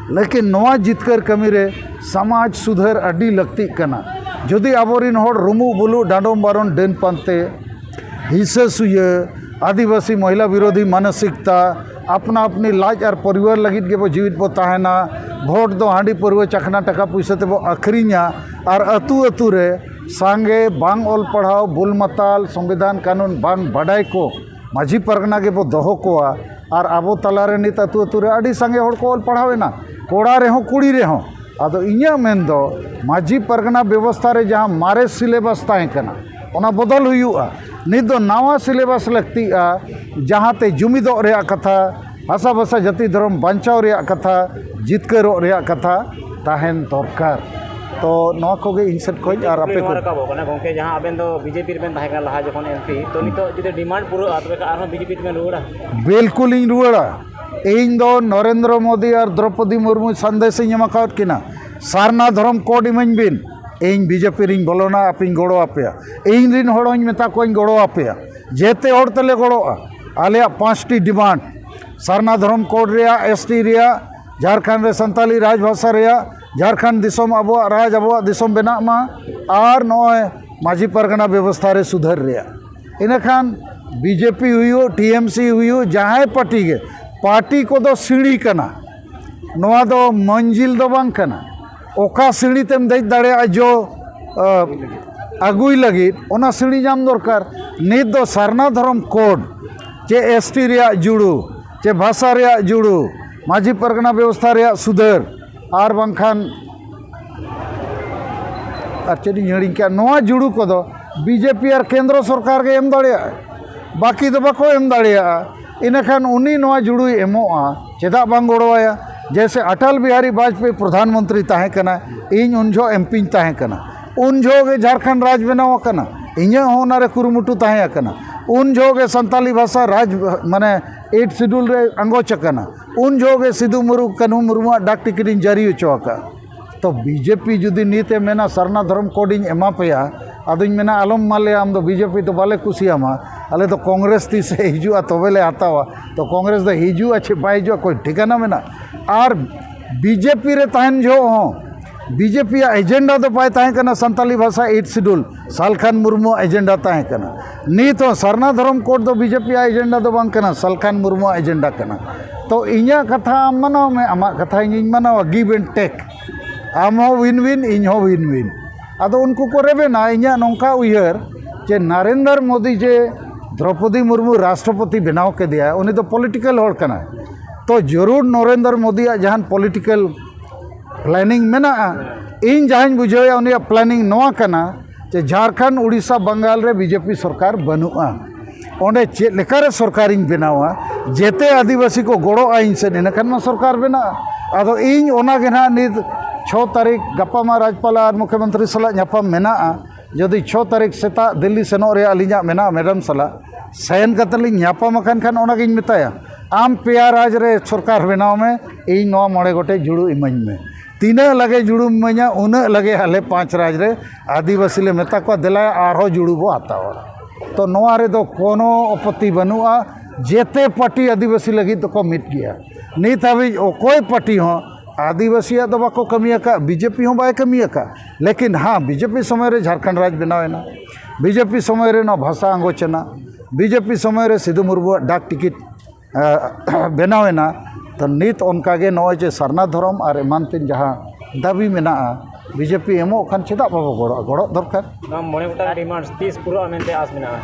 ᱞᱮᱠᱤᱱ ᱱᱚᱣᱟ ᱡᱤᱛᱠᱟᱹᱨ ᱠᱟᱹᱢᱤ ᱨᱮ ᱥᱚᱢᱟᱡᱽ ᱥᱩᱫᱷᱟᱹᱨ ᱟᱹᱰᱤ ᱞᱟᱹᱠᱛᱤᱜ ᱠᱟᱱᱟ᱾ ᱡᱩᱫᱤ ᱟᱵᱚᱨᱮᱱ ᱦᱚᱲ ᱨᱩᱢᱩᱜ ᱵᱩᱞᱩᱜ, ᱰᱟᱸᱰᱚᱢ ᱵᱟᱨᱚᱱ, ᱰᱟᱹᱱ ᱯᱟᱱᱛᱮ, ᱦᱤᱸᱥᱟᱹ ᱥᱩᱭᱟᱹ, ᱟᱹᱫᱤᱵᱟᱹᱥᱤ ᱢᱚᱦᱤᱞᱟ ᱵᱤᱨᱳᱫᱷᱤ ᱢᱟᱱᱚᱥᱤᱠᱛᱟ, ᱟᱯᱱᱟ ᱟᱯᱱᱤ ᱞᱟᱡ ᱟᱨ ᱯᱚᱨᱤᱵᱟᱨ ᱞᱟᱹᱜᱤᱫ ᱜᱮᱵᱚ ᱡᱤᱣᱤᱫ ᱵᱚ ᱛᱟᱦᱮᱱᱟ, ᱵᱷᱳᱴ ᱫᱚ ᱦᱟᱺᱰᱤ ᱯᱟᱹᱨᱣᱟᱹ ᱪᱟᱠᱷᱱᱟ ᱴᱟᱠᱟ ᱯᱩᱭᱥᱟᱹ ᱛᱮᱵᱚ ᱟᱹᱠᱷᱨᱤᱧᱟ, ᱟᱨ ᱟᱹᱛᱩ ᱟᱹᱛᱩ ᱨᱮ ᱥᱟᱸᱜᱮ ᱵᱟᱝ ᱚᱞ ᱯᱟᱲᱦᱟᱣ, ᱵᱩᱞ ᱢᱟᱛᱟᱞ, ᱥᱚᱝᱵᱤᱫᱷᱟᱱ ᱠᱟᱹᱱᱩᱱ ᱵᱟᱝ ᱵᱟᱰᱟᱭ ᱠᱚ ᱢᱟᱹᱡᱷᱤ ᱯᱟᱨᱜᱟᱱᱟ ᱜᱮᱵᱚ ᱫᱚᱦᱚ ᱠᱚᱣᱟ᱾ ᱟᱨ ᱟᱵᱚ ᱛᱟᱞᱟᱨᱮ ᱱᱤᱛ ᱟᱹᱛᱩ ᱟᱹᱛᱩ ᱨᱮ ᱟᱹᱰᱤ ᱥᱟᱸᱜᱮ ᱦᱚᱲ ᱠᱚ ᱚᱞ ᱯᱟᱲᱦᱟᱣ ᱮᱱᱟ, ᱠᱚᱲᱟ ᱨᱮᱦᱚᱸ ᱠᱩᱲᱤ ᱨᱮᱦᱚᱸ᱾ ᱟᱫᱚ ᱤᱧᱟᱹᱜ ᱢᱮᱱ ᱫᱚ, ᱢᱟᱹᱡᱷᱤ ᱯᱟᱨᱜᱟᱱᱟ ᱵᱮᱵᱚᱥᱛᱷᱟ ᱨᱮ ᱡᱟᱦᱟᱸ ᱢᱟᱨᱮ ᱥᱤᱞᱮᱵᱟᱥ ᱛᱟᱦᱮᱸ ᱠᱟᱱᱟ, ᱚᱱᱟ ᱵᱚᱫᱚᱞ ᱦᱩᱭᱩᱜᱼᱟ᱾ ᱱᱤᱛ ᱫᱚ ᱱᱟᱣᱟ ᱥᱤᱞᱮᱵᱟᱥ ᱞᱟᱹᱠᱛᱤᱜᱼᱟ, ᱡᱟᱦᱟᱸᱛᱮ ᱡᱩᱢᱤᱫᱚᱜ ᱨᱮᱭᱟᱜ ᱠᱟᱛᱷᱟ, ᱵᱷᱟᱥᱟ ᱵᱷᱟᱥᱟ ᱡᱟᱹᱛᱤ ᱫᱷᱚᱨᱚᱢ ᱵᱟᱧᱪᱟᱣ ᱨᱮᱭᱟᱜ ᱠᱟᱛᱷᱟ, ᱡᱤᱛᱠᱟᱹᱨᱚᱜ ᱨᱮᱭᱟᱜ ᱠᱟᱛᱷᱟ ᱛᱟᱦᱮᱱ ᱫᱚᱨᱠᱟᱨ᱾ ᱛᱚ ᱱᱚᱣᱟ ᱠᱚᱜᱮ ᱤᱧ ᱥᱮᱫ ᱠᱷᱚᱱ᱾ ᱟᱨ ᱟᱯᱮ ᱱᱚᱣᱟ ᱠᱚ ᱨᱟᱠᱟᱵᱚᱜ ᱠᱟᱱᱟ ᱜᱚᱢᱠᱮ, ᱡᱟᱦᱟᱸ ᱟᱵᱮᱱ ᱫᱚ ᱵᱤᱡᱮᱯᱤ ᱨᱮᱵᱮᱱ ᱛᱟᱦᱮᱸ ᱠᱟᱱᱟ ᱞᱟᱦᱟ ᱡᱚᱠᱷᱚᱱ ᱮᱢᱯᱤ, ᱛᱚ ᱱᱤᱛᱚᱜ ᱡᱩᱫᱤ ᱰᱤᱢᱟᱱᱰ ᱯᱩᱨᱟᱹᱜᱼᱟ ᱛᱚᱵᱮ ᱠᱷᱟᱱ ᱟᱨᱦᱚᱸ ᱵᱤᱡᱮᱯᱤ ᱛᱮᱵᱮᱱ ᱨᱩᱣᱟᱹᱲᱟ? ᱵᱤᱞᱠᱩᱞ ᱤᱧ ᱨᱩᱣᱟᱹᱲᱟ᱾ ᱤᱧ ᱫᱚ ᱱᱚᱨᱮᱱᱫᱨᱚ ᱢᱳᱫᱤ ᱟᱨ ᱫᱨᱚᱯᱚᱫᱤ ᱢᱩᱨᱢᱩ ᱥᱟᱸᱫᱮᱥ ᱤᱧ ᱮᱢ ᱟᱠᱟᱣᱟᱫ ᱠᱤᱱᱟ, ᱥᱟᱨᱱᱟ ᱫᱷᱚᱨᱚᱢ ᱠᱳᱰ ᱤᱢᱟᱹᱧ ᱵᱤᱱ, ᱤᱧ ᱵᱤᱡᱮᱯᱤ ᱨᱤᱧ ᱵᱚᱞᱚᱱᱟ, ᱟᱯᱮᱧ ᱜᱚᱲᱚ ᱟᱯᱮᱭᱟ᱾ ᱤᱧ ᱨᱤᱱ ᱦᱚᱲ ᱦᱚᱸᱧ ᱢᱮᱛᱟ ᱠᱚᱣᱟᱧ ᱜᱚᱲᱚ ᱟᱯᱮᱭᱟ, ᱡᱮᱛᱮ ᱦᱚᱲ ᱛᱮᱞᱮ ᱜᱚᱲᱚᱜᱼᱟ᱾ ᱟᱞᱮᱭᱟᱜ ᱯᱟᱸᱪᱴᱤ ᱰᱤᱢᱟᱱᱰ, ᱥᱟᱨᱱᱟ ᱫᱷᱚᱨᱚᱢ ᱠᱳᱰ ᱨᱮᱭᱟᱜ, ᱮᱥᱴᱤ ᱨᱮᱭᱟᱜ, ᱡᱷᱟᱲᱠᱷᱚᱸᱰ ᱨᱮ ᱥᱟᱱᱛᱟᱞᱤ ᱨᱟᱡᱽ ᱵᱷᱟᱥᱟ ᱨᱮᱭᱟᱜ, ᱡᱷᱟᱲᱠᱷᱚᱸᱰ ᱫᱤᱥᱚᱢ ᱟᱵᱚᱣᱟᱜ ᱨᱟᱡᱽ, ᱟᱵᱚᱣᱟᱜ ᱫᱤᱥᱚᱢ ᱵᱮᱱᱟᱜ ᱢᱟ, ᱟᱨ ᱱᱚᱜᱼᱚᱭ ᱢᱟᱹᱡᱷᱤ ᱯᱟᱨᱜᱟᱱᱟ ᱵᱮᱵᱚᱥᱛᱷᱟ ᱨᱮ ᱥᱩᱫᱷᱟᱹᱨ ᱨᱮᱭᱟᱜ᱾ ᱤᱱᱟᱹᱠᱷᱟᱱ ᱵᱤᱡᱮᱯᱤ ᱦᱩᱭᱩᱜ, ᱴᱤ ᱮᱢ ᱥᱤ ᱦᱩᱭᱩᱜ, ᱡᱟᱦᱟᱸᱭ ᱯᱟᱨᱴᱤ ᱜᱮ, ᱯᱟᱨᱴᱤ ᱠᱚᱫᱚ ᱥᱤᱲᱤ ᱠᱟᱱᱟ, ᱱᱚᱣᱟ ᱫᱚ ᱢᱚᱧᱡᱤᱞ ᱫᱚ ᱵᱟᱝ ᱠᱟᱱᱟ᱾ ᱚᱠᱟ ᱥᱤᱲᱤ ᱛᱮᱢ ᱫᱮᱡ ᱫᱟᱲᱮᱭᱟᱜᱼᱟ ᱡᱚ, ᱟ, ᱟᱹᱜᱩᱭ ᱞᱟᱹᱜᱤᱫ, ᱚᱱᱟ ᱥᱤᱲᱤ ᱧᱟᱢ ᱫᱚᱨᱠᱟᱨ᱾ ᱱᱤᱛ ᱫᱚ ᱥᱟᱨᱱᱟ ᱫᱷᱚᱨᱚᱢ ᱠᱳᱰ, ᱪᱮ ᱮᱥᱴᱤ ᱨᱮᱭᱟᱜ ᱡᱩᱲᱩ, ᱪᱮ ᱵᱷᱟᱥᱟ ᱨᱮᱭᱟᱜ ᱡᱩᱲᱩ, ᱢᱟᱹᱡᱷᱤ ᱯᱟᱨᱜᱟᱱᱟ ᱵᱮᱵᱚᱥᱛᱷᱟ ᱨᱮᱭᱟᱜ ᱥᱩᱫᱷᱟᱹᱨ, ᱟᱨ ᱵᱟᱝᱠᱷᱟᱱ ᱟᱨ ᱪᱮᱫ ᱤᱧ ᱦᱤᱲᱤᱧ ᱠᱮᱜᱼᱟ, ᱱᱚᱣᱟ ᱡᱩᱲᱩ ᱠᱚᱫᱚ ᱵᱤᱡᱮᱯᱤ ᱟᱨ ᱠᱮᱱᱫᱨᱚ ᱥᱚᱨᱠᱟᱨ ᱜᱮ ᱮᱢ ᱫᱟᱲᱮᱭᱟᱜᱼᱟ, ᱵᱟᱹᱠᱤ ᱫᱚ ᱵᱟᱠᱚ ᱮᱢ ᱫᱟᱲᱮᱭᱟᱜᱼᱟ᱾ ᱤᱱᱟᱹᱠᱷᱟᱱ ᱩᱱᱤ ᱱᱚᱣᱟ ᱡᱩᱲᱩᱭ ᱮᱢᱚᱜᱼᱟ, ᱪᱮᱫᱟᱜ ᱵᱟᱝ ᱜᱚᱲᱚᱣᱟᱭᱟ? ᱡᱮᱭᱥᱮ ᱚᱴᱚᱞ ᱵᱤᱦᱟᱨᱤ ᱵᱟᱡᱽᱯᱮᱭᱤ ᱯᱨᱚᱫᱷᱟᱱ ᱢᱚᱱᱛᱨᱤ ᱛᱟᱦᱮᱸ ᱠᱟᱱᱟ, ᱤᱧ ᱩᱱ ᱡᱚᱦᱚᱜ ᱮᱢ ᱯᱤᱧ ᱛᱟᱦᱮᱸ ᱠᱟᱱᱟ, ᱩᱱ ᱡᱚᱦᱚᱜ ᱜᱮ ᱡᱷᱟᱲᱠᱷᱚᱸᱰ ᱨᱟᱡᱽ ᱵᱮᱱᱟᱣ ᱟᱠᱟᱱᱟ, ᱤᱧᱟᱹᱜ ᱦᱚᱸ ᱚᱱᱟᱨᱮ ᱠᱩᱨᱩᱢᱩᱴᱩ ᱛᱟᱦᱮᱸ ᱠᱟᱱᱟ, ᱩᱱ ᱡᱚᱦᱚᱜ ᱜᱮ ᱥᱟᱱᱛᱟᱞᱤ ᱵᱷᱟᱥᱟ ᱨᱟᱡᱽ, ᱢᱟᱱᱮ ᱮᱭᱤᱴ ᱥᱤᱰᱩᱞ ᱨᱮ ᱟᱸᱜᱚᱪ ᱟᱠᱟᱱᱟ, ᱩᱱ ᱡᱚᱦᱚᱜ ᱜᱮ ᱥᱤᱫᱩ ᱢᱩᱨᱢᱩ, ᱠᱟᱹᱱᱦᱩ ᱢᱩᱨᱢᱩᱣᱟᱜ ᱰᱟᱠ ᱴᱤᱠᱤᱴ ᱤᱧ ᱡᱟᱹᱨᱤ ᱦᱚᱪᱚ ᱟᱠᱟᱫᱼᱟ᱾ ᱛᱚ ᱵᱤᱡᱮᱯᱤ ᱡᱩᱫᱤ ᱱᱤᱛ ᱮ ᱢᱮᱱᱟ ᱥᱟᱨᱱᱟ ᱫᱷᱚᱨᱚᱢ ᱠᱳᱰ ᱤᱧ ᱮᱢᱟ ᱯᱮᱭᱟ, ᱟᱫᱚᱧ ᱢᱮᱱᱟ, ᱟᱞᱚᱢ ᱢᱟᱞᱮᱭᱟ, ᱟᱢ ᱫᱚ ᱵᱤᱡᱮᱯᱤ ᱫᱚ ᱵᱟᱞᱮ ᱠᱩᱥᱤᱭᱟᱢᱟ, ᱟᱞᱮ ᱫᱚ ᱠᱚᱝᱜᱨᱮᱥ ᱛᱤᱥ ᱮ ᱦᱤᱡᱩᱜᱼᱟ ᱛᱚᱵᱮ ᱞᱮ ᱦᱟᱛᱟᱣᱟ᱾ ᱛᱚ ᱠᱚᱝᱜᱨᱮᱥ ᱫᱚ ᱦᱤᱡᱩᱜᱼᱟ ᱪᱮ ᱵᱟᱭ ᱦᱤᱡᱩᱜᱼᱟ, ᱠᱳᱭ ᱴᱷᱤᱠᱟᱹᱱᱟ ᱢᱮᱱᱟᱜᱼᱟ? ᱟᱨ ᱵᱤᱡᱮᱯᱤ ᱨᱮ ᱛᱟᱦᱮᱱ ᱡᱚᱦᱚᱜ ᱦᱚᱸ, ᱵᱤᱡᱮᱯᱤᱭᱟᱜ ᱮᱡᱮᱱᱰᱟ ᱫᱚ ᱵᱟᱭ ᱛᱟᱦᱮᱸ ᱠᱟᱱᱟ ᱥᱟᱱᱛᱟᱞᱤ ᱵᱷᱟᱥᱟ ᱮᱭᱤᱴ ᱥᱤᱰᱩᱞ, ᱥᱟᱞᱠᱷᱟᱱ ᱢᱩᱨᱢᱩᱣᱟᱜ ᱮᱡᱮᱱᱰᱟ ᱛᱟᱦᱮᱸ ᱠᱟᱱᱟ᱾ ᱱᱤᱛ ᱦᱚᱸ ᱥᱟᱨᱱᱟ ᱫᱷᱚᱨᱚᱢ ᱠᱳᱰ ᱫᱚ ᱵᱤᱡᱮᱯᱤᱭᱟᱜ ᱮᱡᱮᱱᱰᱟ ᱫᱚ ᱵᱟᱝ ᱠᱟᱱᱟ, ᱥᱟᱞᱠᱷᱟᱱ ᱢᱩᱨᱢᱩᱣᱟᱜ ᱮᱡᱮᱱᱰᱟ ᱠᱟᱱᱟ᱾ ᱛᱚ ᱤᱧᱟᱹᱜ ᱠᱟᱛᱷᱟ ᱟᱢ ᱢᱟᱱᱟᱣ ᱢᱮ, ᱟᱢᱟᱜ ᱠᱟᱛᱷᱟ ᱤᱧᱤᱧ ᱢᱟᱱᱟᱣᱟ, give and take᱾ ᱟᱢ ᱦᱚᱸ ᱣᱤᱱ ᱣᱤᱱ, ᱤᱧ ᱦᱚᱸ ᱣᱤᱱ ᱣᱤᱱ᱾ ᱟᱫᱚ ᱩᱱᱠᱩ ᱠᱚ ᱨᱮᱵᱮᱱᱟ᱾ ᱤᱧᱟᱹᱜ ᱱᱚᱝᱠᱟ ᱩᱭᱦᱟᱹᱨ ᱡᱮ ᱱᱟᱨᱮᱱᱫᱨᱚ ᱢᱳᱫᱤ ᱡᱮ ᱫᱨᱚᱯᱚᱫᱤ ᱢᱩᱨᱢᱩ ᱨᱟᱥᱴᱨᱚᱯᱚᱛᱤ ᱵᱮᱱᱟᱣ ᱠᱮᱫᱮᱭᱟ, ᱩᱱᱤ ᱫᱚ ᱯᱚᱞᱤᱴᱤᱠᱟᱞ ᱦᱚᱲ ᱠᱟᱱᱟᱭ᱾ ᱛᱚ ᱡᱟᱹᱨᱩᱲ ᱱᱚᱨᱮᱱᱫᱨᱚ ᱢᱳᱫᱤᱭᱟᱜ ᱡᱟᱦᱟᱱ ᱯᱚᱞᱤᱴᱤᱠᱟᱞ ᱯᱞᱮᱱᱤᱝ ᱢᱮᱱᱟᱜᱼᱟ᱾ ᱤᱧ ᱡᱟᱦᱟᱸᱧ ᱵᱩᱡᱷᱟᱹᱣᱮᱫᱼᱟ, ᱩᱱᱤᱭᱟᱜ ᱯᱞᱮᱱᱤᱝ ᱱᱚᱣᱟ ᱠᱟᱱᱟ ᱡᱮ ᱡᱷᱟᱲᱠᱷᱚᱸᱰ, ᱩᱲᱤᱥᱥᱟ, ᱵᱟᱝᱜᱟᱞ ᱨᱮ ᱵᱤᱡᱮᱯᱤ ᱥᱚᱨᱠᱟᱨ ᱵᱟᱹᱱᱩᱜᱼᱟ᱾ ᱚᱸᱰᱮ ᱪᱮᱫ ᱞᱮᱠᱟᱨᱮ ᱥᱚᱨᱠᱟᱨᱤᱧ ᱵᱮᱱᱟᱣᱟ, ᱡᱮᱛᱮ ᱟᱹᱫᱤᱵᱟᱹᱥᱤ ᱠᱚ ᱜᱚᱲᱚᱜᱼᱟ ᱤᱧ ᱥᱮᱫ, ᱤᱱᱟᱹ ᱠᱷᱟᱱ ᱢᱟ ᱥᱚᱨᱠᱟᱨ ᱵᱮᱱᱟᱜᱼᱟ᱾ ᱟᱫᱚ ᱤᱧ ᱚᱱᱟ ᱜᱮ ᱱᱟᱦᱟᱜ ᱱᱤᱛ ᱪᱷᱚ ᱛᱟᱹᱨᱤᱠᱷ, ᱜᱟᱯᱟ ᱢᱟ ᱨᱟᱡᱽᱯᱟᱞᱟ ᱟᱨ ᱢᱩᱠᱷᱭᱚᱢᱚᱱᱛᱨᱤ ᱥᱟᱞᱟᱜ ᱧᱟᱯᱟᱢ ᱢᱮᱱᱟᱜᱼᱟ᱾ ᱡᱩᱫᱤ ᱪᱷᱚ ᱛᱟᱹᱨᱤᱠᱷ ᱥᱮᱛᱟᱜ ᱫᱤᱞᱞᱤ ᱥᱮᱱᱚᱜ ᱨᱮᱭᱟᱜ ᱟᱹᱞᱤᱧᱟᱜ ᱢᱮᱱᱟᱜᱼᱟ ᱢᱮᱰᱟᱢ ᱥᱟᱞᱟᱜ, ᱥᱮᱱ ᱠᱟᱛᱮ ᱞᱤᱧ ᱧᱟᱯᱟᱢ ᱟᱠᱟᱱ ᱠᱷᱟᱱ ᱚᱱᱟᱜᱤᱧ ᱢᱮᱛᱟᱭᱟ, "ᱟᱢ ᱯᱮᱭᱟ ᱨᱟᱡᱽ ᱨᱮ ᱥᱚᱨᱠᱟᱨ ᱵᱮᱱᱟᱣ ᱢᱮ, ᱤᱧ ᱱᱚᱣᱟ ᱢᱚᱬᱮ ᱜᱚᱴᱮᱡ ᱡᱩᱲᱩ ᱤᱢᱟᱹᱧ ᱢᱮ᱾ ᱛᱤᱱᱟᱹᱜ ᱞᱟᱜᱮ ᱡᱩᱲᱩᱢ ᱤᱢᱟᱹᱧᱟ, ᱩᱱᱟᱹᱜ ᱞᱟᱜᱮ ᱟᱞᱮ ᱯᱟᱸᱪ ᱨᱟᱡᱽ ᱨᱮ ᱟᱹᱫᱤᱵᱟᱹᱥᱤ ᱞᱮ ᱢᱮᱛᱟ ᱠᱚᱣᱟ, ᱫᱮᱞᱟ ᱟᱨᱦᱚᱸ ᱡᱩᱲᱩ ᱵᱚ ᱦᱟᱛᱟᱣᱟ᱾" ᱛᱚ ᱱᱚᱣᱟ ᱨᱮᱫᱚ ᱠᱳᱱᱳ ᱟᱯᱚᱛᱛᱤ ᱵᱟᱹᱱᱩᱜᱼᱟ᱾ ᱡᱮᱛᱮ ᱯᱟᱨᱴᱤ ᱟᱹᱫᱤᱵᱟᱹᱥᱤ ᱞᱟᱹᱜᱤᱫ ᱫᱚᱠᱚ ᱢᱤᱫ ᱜᱮᱭᱟ᱾ ᱱᱤᱛ ᱦᱟᱹᱵᱤᱡ ᱚᱠᱚᱭ ᱯᱟᱨᱴᱤ ᱦᱚᱸ ᱟᱹᱫᱤᱵᱟᱹᱥᱤᱭᱟᱜ ᱫᱚ ᱵᱟᱠᱚ ᱠᱟᱹᱢᱤ ᱟᱠᱟᱫ, ᱵᱤᱡᱮᱯᱤ ᱦᱚᱸ ᱵᱟᱭ ᱠᱟᱹᱢᱤ ᱟᱠᱟᱫ᱾ ᱞᱮᱠᱤᱱ ᱦᱟᱸ, ᱵᱤᱡᱮᱯᱤ ᱥᱚᱢᱚᱭ ᱨᱮ ᱡᱷᱟᱲᱠᱷᱚᱸᱰ ᱨᱟᱡᱽ ᱵᱮᱱᱟᱣ ᱮᱱᱟ, ᱵᱤᱡᱮᱯᱤ ᱥᱚᱢᱚᱭ ᱨᱮ ᱱᱚᱣᱟ ᱵᱷᱟᱥᱟ ᱟᱸᱜᱚᱪ ᱮᱱᱟ, ᱵᱤᱡᱮᱯᱤ ᱥᱚᱢᱚᱭ ᱨᱮ ᱥᱤᱫᱷᱩ ᱢᱩᱨᱢᱩᱣᱟᱜ ᱰᱟᱠ ᱴᱤᱠᱤᱴ ᱮ, ᱵᱮᱱᱟᱣ ᱮᱱᱟ᱾ ᱛᱚ ᱱᱤᱛ ᱚᱱᱠᱟ ᱜᱮ ᱱᱚᱜᱼᱚᱭ ᱡᱮ ᱥᱟᱨᱱᱟ ᱫᱷᱚᱨᱚᱢ ᱟᱨ ᱮᱢᱟᱱ ᱛᱮᱱ ᱡᱟᱦᱟᱸ ᱫᱟᱹᱵᱤ ᱢᱮᱱᱟᱜᱼᱟ, ᱵᱤᱡᱮᱯᱤ ᱮᱢᱚᱜ ᱠᱷᱟᱱ ᱪᱮᱫᱟᱜ ᱵᱟᱵᱚ ᱜᱚᱲᱚᱜᱼᱟ? ᱜᱚᱲᱚᱜ ᱫᱚᱨᱠᱟᱨ᱾ ᱱᱚᱣᱟ ᱢᱚᱬᱮ ᱜᱚᱴᱟᱝ ᱰᱤᱢᱟᱱᱰᱥ ᱛᱤᱥ ᱯᱩᱨᱟᱹᱜᱼᱟ ᱢᱮᱱᱛᱮ ᱟᱥ ᱢᱮᱱᱟᱜᱼᱟ?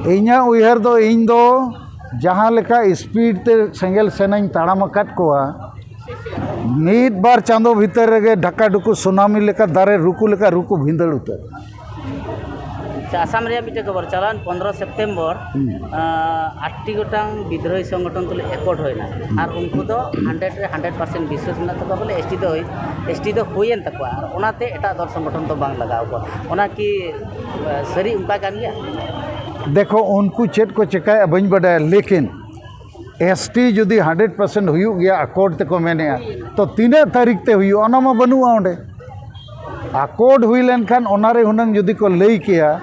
ᱤᱧᱟᱹᱜ ᱩᱭᱦᱟᱹᱨ ᱫᱚ, ᱤᱧ ᱫᱚ ᱡᱟᱦᱟᱸ ᱞᱮᱠᱟ ᱥᱯᱤᱰ ᱛᱮ ᱥᱮᱸᱜᱮᱞ ᱥᱮᱱᱟᱧ ᱛᱟᱲᱟᱢ ᱟᱠᱟᱫ ᱠᱚᱣᱟ, ᱢᱤᱫ ᱵᱟᱨ ᱪᱟᱸᱫᱚ ᱵᱷᱤᱛᱟᱹᱨ ᱨᱮᱜᱮ ᱰᱷᱟᱠᱟ ᱰᱷᱩᱠᱩ ᱥᱩᱱᱟᱢᱤ ᱞᱮᱠᱟ ᱫᱟᱨᱮ ᱨᱩᱠᱩ ᱞᱮᱠᱟ ᱨᱩᱠᱩ ᱵᱷᱤᱸᱫᱟᱹᱲ ᱩᱛᱟᱹᱨ᱾ ᱟᱪᱪᱷᱟ, ᱟᱥᱟᱢ ᱨᱮᱭᱟᱜ ᱢᱤᱫᱴᱮᱱ ᱠᱷᱚᱵᱚᱨ, ᱪᱟᱞᱟᱣᱮᱱ ᱯᱚᱱᱨᱚ ᱥᱮᱯᱴᱮᱢᱵᱚᱨ ᱦᱩᱸ᱾ ᱟᱴ ᱴᱤ ᱜᱚᱴᱟᱝ ᱵᱤᱫᱽᱨᱳᱦᱤ ᱥᱚᱝᱜᱚᱴᱷᱚᱱ ᱛᱩᱞᱩᱡ ᱮᱠᱚᱨᱰ ᱦᱩᱭᱱᱟ᱾ ᱟᱨ ᱩᱱᱠᱩ ᱫᱚ ᱦᱟᱱᱰᱨᱮᱰ ᱨᱮ ᱦᱟᱱᱰᱨᱮᱰ ᱯᱟᱨᱥᱮᱱᱴ ᱵᱤᱥᱣᱟᱥ ᱢᱮᱱᱟᱜ ᱛᱟᱠᱚᱣᱟ ᱵᱚᱞᱮ ᱮᱥ ᱴᱤ ᱫᱚ ᱦᱩᱭ, ᱮᱥ ᱴᱤ ᱫᱚ ᱦᱩᱭᱮᱱ ᱛᱟᱠᱚᱣᱟ, ᱟᱨ ᱚᱱᱟᱛᱮ ᱮᱴᱟᱜ ᱫᱚᱞ ᱥᱚᱝᱜᱚᱴᱷᱚᱱ ᱫᱚ ᱵᱟᱝ ᱞᱟᱜᱟᱣ ᱠᱚᱣᱟ᱾ ᱚᱱᱟ ᱠᱤ ᱥᱟᱹᱨᱤ ᱚᱱᱠᱟ ᱠᱟᱱ ᱜᱮᱭᱟ? ᱫᱮᱠᱷᱚ, ᱩᱱᱠᱩ ᱪᱮᱫ ᱠᱚ ᱪᱮᱠᱟᱭᱟ ᱵᱟᱹᱧ ᱵᱟᱰᱟᱭᱟ, ᱞᱮᱠᱤᱱ ᱮᱥ ᱴᱤ ᱡᱩᱫᱤ ᱦᱟᱱᱰᱨᱮᱰ ᱯᱟᱨᱥᱮᱱᱴ ᱦᱩᱭᱩᱜ ᱜᱮᱭᱟ, ᱟᱠᱚᱨᱰ ᱛᱮᱠᱚ ᱢᱮᱱᱮᱜᱼᱟ, ᱛᱚ ᱛᱤᱱᱟᱹᱜ ᱛᱟᱹᱨᱤᱠᱷ ᱛᱮ ᱦᱩᱭᱩᱜᱼᱟ? ᱚᱱᱟ ᱢᱟ ᱵᱟᱹᱱᱩᱜᱼᱟ ᱚᱸᱰᱮ᱾ ᱟᱠᱚᱨᱰ ᱦᱩᱭ ᱞᱮᱱᱠᱷᱟᱱ ᱚᱱᱟᱨᱮ ᱦᱩᱱᱟᱹᱝ ᱡᱩᱫᱤ ᱠᱚ ᱞᱟᱹᱭ ᱠᱮᱭᱟ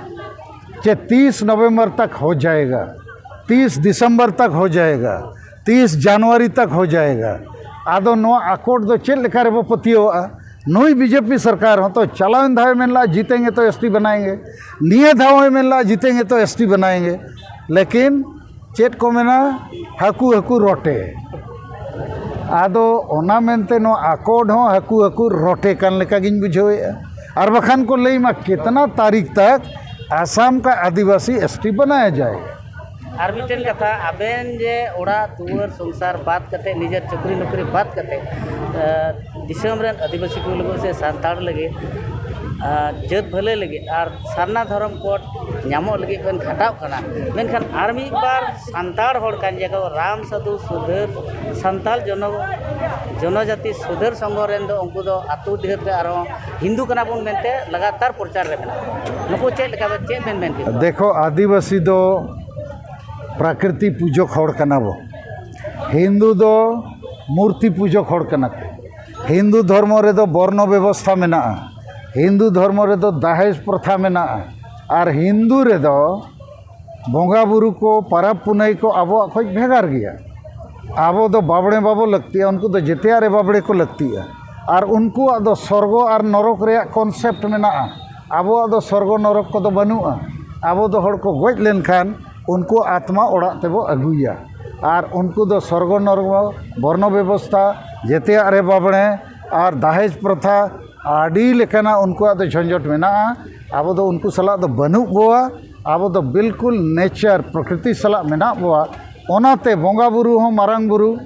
ᱡᱮ ᱛᱤᱥ ᱱᱚᱵᱷᱮᱢᱵᱚᱨ ᱛᱟᱠ ᱦᱳ ᱡᱟᱭᱮᱜᱟ, ᱛᱤᱥ ᱫᱤᱥᱚᱢᱵᱚᱨ ᱛᱟᱠ ᱦᱳ ᱡᱟᱭᱮᱜᱟ, ᱛᱤᱥ ᱡᱟᱱᱩᱣᱟᱨᱤ ᱛᱟᱠ ᱦᱳ ᱡᱟᱭᱮᱜᱟ᱾ ᱟᱫᱚ ᱱᱚᱣᱟ ᱟᱠᱚᱨᱰ ᱫᱚ ᱪᱮᱫ ᱞᱮᱠᱟ ᱨᱮᱵᱚ ᱯᱟᱹᱛᱭᱟᱹᱣᱟᱜᱼᱟ? ᱱᱩᱭ ᱵᱤᱡᱮᱯᱤ ᱥᱚᱨᱠᱟᱨ ᱦᱚᱸᱛᱚ ᱪᱟᱞᱟᱣᱮᱱ ᱫᱷᱟᱣᱮ ᱢᱮᱱ ᱞᱮᱫᱼᱟ, "ᱡᱤᱛᱮᱝᱜᱮ ᱛᱚ ᱮᱥ ᱴᱤ ᱵᱟᱱᱟᱭᱮᱝᱜᱮ", ᱱᱤᱭᱟᱹ ᱫᱷᱟᱣ ᱦᱚᱸᱭ ᱢᱮᱱ ᱞᱮᱫᱼᱟ, "ᱡᱤᱛᱮᱝᱜᱮ ᱛᱚ ᱮᱥ ᱴᱤ ᱵᱟᱱᱟᱭᱮᱝᱜᱮ", ᱞᱮᱠᱤᱱ ᱪᱮᱫ ᱠᱚ ᱢᱮᱱᱟ, ᱦᱟᱹᱠᱩ ᱦᱟᱹᱠᱩ ᱨᱚᱴᱮ᱾ ᱟᱫᱚ ᱚᱱᱟ ᱢᱮᱱᱛᱮ ᱱᱚᱣᱟ ᱟᱠᱚᱨᱰ ᱦᱚᱸ ᱦᱟᱹᱠᱩ ᱦᱟᱹᱠᱩ ᱨᱚᱴᱮ ᱠᱟᱱ ᱞᱮᱠᱟᱜᱤᱧ ᱵᱩᱡᱷᱟᱹᱣᱮᱫᱼᱟ᱾ ᱟᱨ ᱵᱟᱠᱷᱟᱱ ᱠᱚ ᱞᱟᱹᱭ ᱢᱟ, ᱠᱤᱛᱱᱟ ᱛᱟᱹᱨᱤᱠᱷ ᱛᱟᱠ ᱟᱥᱟᱢ ᱠᱟ ᱟᱹᱫᱤᱵᱟᱹᱥᱤ ᱮᱥ ᱴᱤ ᱵᱟᱱᱟᱭᱟ ᱡᱟᱭᱮᱜᱟ? ᱟᱨ ᱢᱤᱫᱴᱮᱱ ᱠᱟᱛᱷᱟ, ᱟᱵᱮᱱ ᱡᱮ ᱚᱲᱟᱜ ᱫᱩᱣᱟᱹᱨ ᱥᱚᱝᱥᱟᱨ ᱵᱟᱫ ᱠᱟᱛᱮ, ᱱᱤᱡᱮᱨ ᱪᱟᱹᱠᱨᱤ ᱱᱚᱠᱨᱤ ᱵᱟᱫ ᱠᱟᱛᱮ, ᱫᱤᱥᱚᱢ ᱨᱮᱱ ᱟᱹᱫᱤᱵᱟᱹᱥᱤ ᱠᱚ ᱞᱟᱹᱜᱤᱫ ᱥᱮ ᱥᱟᱱᱛᱟᱲ ᱞᱟᱹᱜᱤᱫ, ᱡᱟᱹᱛ ᱵᱷᱟᱹᱞᱟᱹᱭ ᱞᱟᱹᱜᱤᱫ ᱟᱨ ᱥᱟᱨᱱᱟ ᱫᱷᱚᱨᱚᱢ ᱠᱳᱰ ᱧᱟᱢᱚᱜ ᱞᱟᱹᱜᱤᱫ ᱵᱚᱱ ᱠᱷᱟᱴᱟᱜ ᱠᱟᱱᱟ᱾ ᱢᱮᱱᱠᱷᱟᱱ ᱟᱨ ᱢᱤᱫ ᱵᱟᱨ ᱥᱟᱱᱛᱟᱲ ᱦᱚᱲ ᱠᱟᱱ ᱜᱮᱭᱟ ᱠᱚ, ᱨᱟᱢ ᱥᱟᱫᱷᱩ ᱥᱩᱫᱷᱟᱹᱨ, ᱥᱟᱱᱛᱟᱲ ᱡᱚᱱᱚ ᱡᱚᱱᱚᱡᱟᱛᱤ ᱥᱩᱫᱷᱟᱹᱨ ᱥᱚᱝᱜᱷᱚ ᱨᱮᱱ ᱫᱚ ᱩᱱᱠᱩ ᱫᱚ ᱟᱹᱛᱩ ᱰᱤᱦᱟᱹᱛ ᱨᱮ ᱟᱨᱦᱚᱸ ᱦᱤᱱᱫᱩ ᱠᱟᱱᱟ ᱵᱚᱱ ᱢᱮᱱᱛᱮ ᱞᱟᱜᱟᱛᱟᱨ ᱯᱨᱚᱪᱟᱨ ᱨᱮ ᱢᱮᱱᱟᱜ ᱠᱚᱣᱟ᱾ ᱱᱩᱠᱩ ᱪᱮᱫ ᱞᱮᱠᱟ ᱵᱮᱱ, ᱪᱮᱫ ᱵᱮᱱ ᱢᱮᱱ ᱠᱮᱫᱟ? ᱫᱮᱠᱷᱚ, ᱟᱹᱫᱤᱵᱟᱹᱥᱤ ᱫᱚ ᱯᱨᱟᱠᱨᱤᱛᱤ ᱯᱩᱡᱚᱠ ᱦᱚᱲ ᱠᱟᱱᱟ ᱵᱚ᱾ ᱦᱤᱱᱫᱩ ᱫᱚ ᱢᱩᱨᱛᱤ ᱯᱩᱡᱚᱠ ᱦᱚᱲ ᱠᱟᱱᱟ ᱠᱚ᱾ ᱦᱤᱱᱫᱩ ᱫᱷᱚᱨᱢᱚ ᱨᱮᱫᱚ ᱵᱚᱨᱱᱚ ᱵᱮᱵᱚᱥᱛᱷᱟ ᱢᱮᱱᱟᱜᱼᱟ᱾ ᱦᱤᱱᱫᱩ ᱫᱷᱚᱨᱢᱚ ᱨᱮᱫᱚ ᱫᱟᱦᱮᱡᱽ ᱯᱨᱚᱛᱷᱟ ᱢᱮᱱᱟᱜᱼᱟ᱾ ᱟᱨ ᱦᱤᱱᱫᱩ ᱨᱮᱫᱚ ᱵᱚᱸᱜᱟ ᱵᱩᱨᱩ ᱠᱚ, ᱯᱟᱨᱟᱵᱽ ᱯᱩᱱᱟᱹᱭ ᱠᱚ ᱟᱵᱚᱣᱟᱜ ᱠᱷᱚᱱ ᱵᱷᱮᱜᱟᱨ ᱜᱮᱭᱟ᱾ ᱟᱵᱚ ᱫᱚ ᱵᱟᱵᱽᱲᱮ ᱵᱟᱵᱚ ᱞᱟᱹᱠᱛᱤᱜᱼᱟ, ᱩᱱᱠᱩ ᱫᱚ ᱡᱮᱛᱮᱭᱟᱜ ᱨᱮ ᱵᱟᱵᱽᱲᱮ ᱠᱚ ᱞᱟᱹᱠᱛᱤᱜᱼᱟ᱾ ᱟᱨ ᱩᱱᱠᱩᱣᱟᱜ ᱫᱚ ᱥᱚᱨᱜᱚ ᱟᱨ ᱱᱚᱨᱚᱠ ᱨᱮᱭᱟᱜ ᱠᱚᱱᱥᱮᱯᱴ ᱢᱮᱱᱟᱜᱼᱟ᱾ ᱟᱵᱚᱣᱟᱜ ᱫᱚ ᱥᱚᱨᱜᱚ ᱱᱚᱨᱚᱠ ᱠᱚᱫᱚ ᱵᱟᱹᱱᱩᱜᱼᱟ᱾ ᱟᱵᱚ ᱫᱚ ᱦᱚᱲ ᱠᱚ ᱜᱚᱡ ᱞᱮᱱᱠᱷᱟᱱ ᱩᱱᱠᱩ ᱟᱛᱢᱟ ᱚᱲᱟᱜ ᱛᱮᱵᱚ ᱟᱹᱜᱩᱭᱟ᱾ ᱟᱨ ᱩᱱᱠᱩ ᱫᱚ ᱥᱚᱨᱜᱚ ᱱᱚᱨᱚᱠ, ᱵᱚᱨᱱᱚ ᱵᱮᱵᱚᱥᱛᱷᱟ, ᱡᱮᱛᱮᱭᱟᱜ ᱨᱮ ᱵᱟᱵᱽᱲᱮ ᱟᱨ ᱫᱟᱦᱮᱡᱽ ᱯᱨᱚᱛᱷᱟ, ᱟᱹᱰᱤ ᱞᱮᱠᱟᱱᱟᱜ ᱩᱱᱠᱩᱣᱟᱜ ᱫᱚ ᱡᱷᱚᱸᱡᱚᱴ ᱢᱮᱱᱟᱜᱼᱟ᱾ ᱟᱵᱚ ᱫᱚ ᱩᱱᱠᱩ ᱥᱟᱞᱟᱜ ᱫᱚ ᱵᱟᱹᱱᱩᱜ ᱵᱚᱣᱟ᱾ ᱟᱵᱚ ᱫᱚ ᱵᱤᱞᱠᱩᱞ ᱱᱮᱪᱟᱨ, ᱯᱨᱚᱠᱨᱤᱛᱤ ᱥᱟᱞᱟᱜ ᱢᱮᱱᱟᱜ ᱵᱚᱣᱟ᱾ ᱚᱱᱟᱛᱮ ᱵᱚᱸᱜᱟ ᱵᱩᱨᱩ ᱦᱚᱸ ᱢᱟᱨᱟᱝ ᱵᱩᱨᱩ,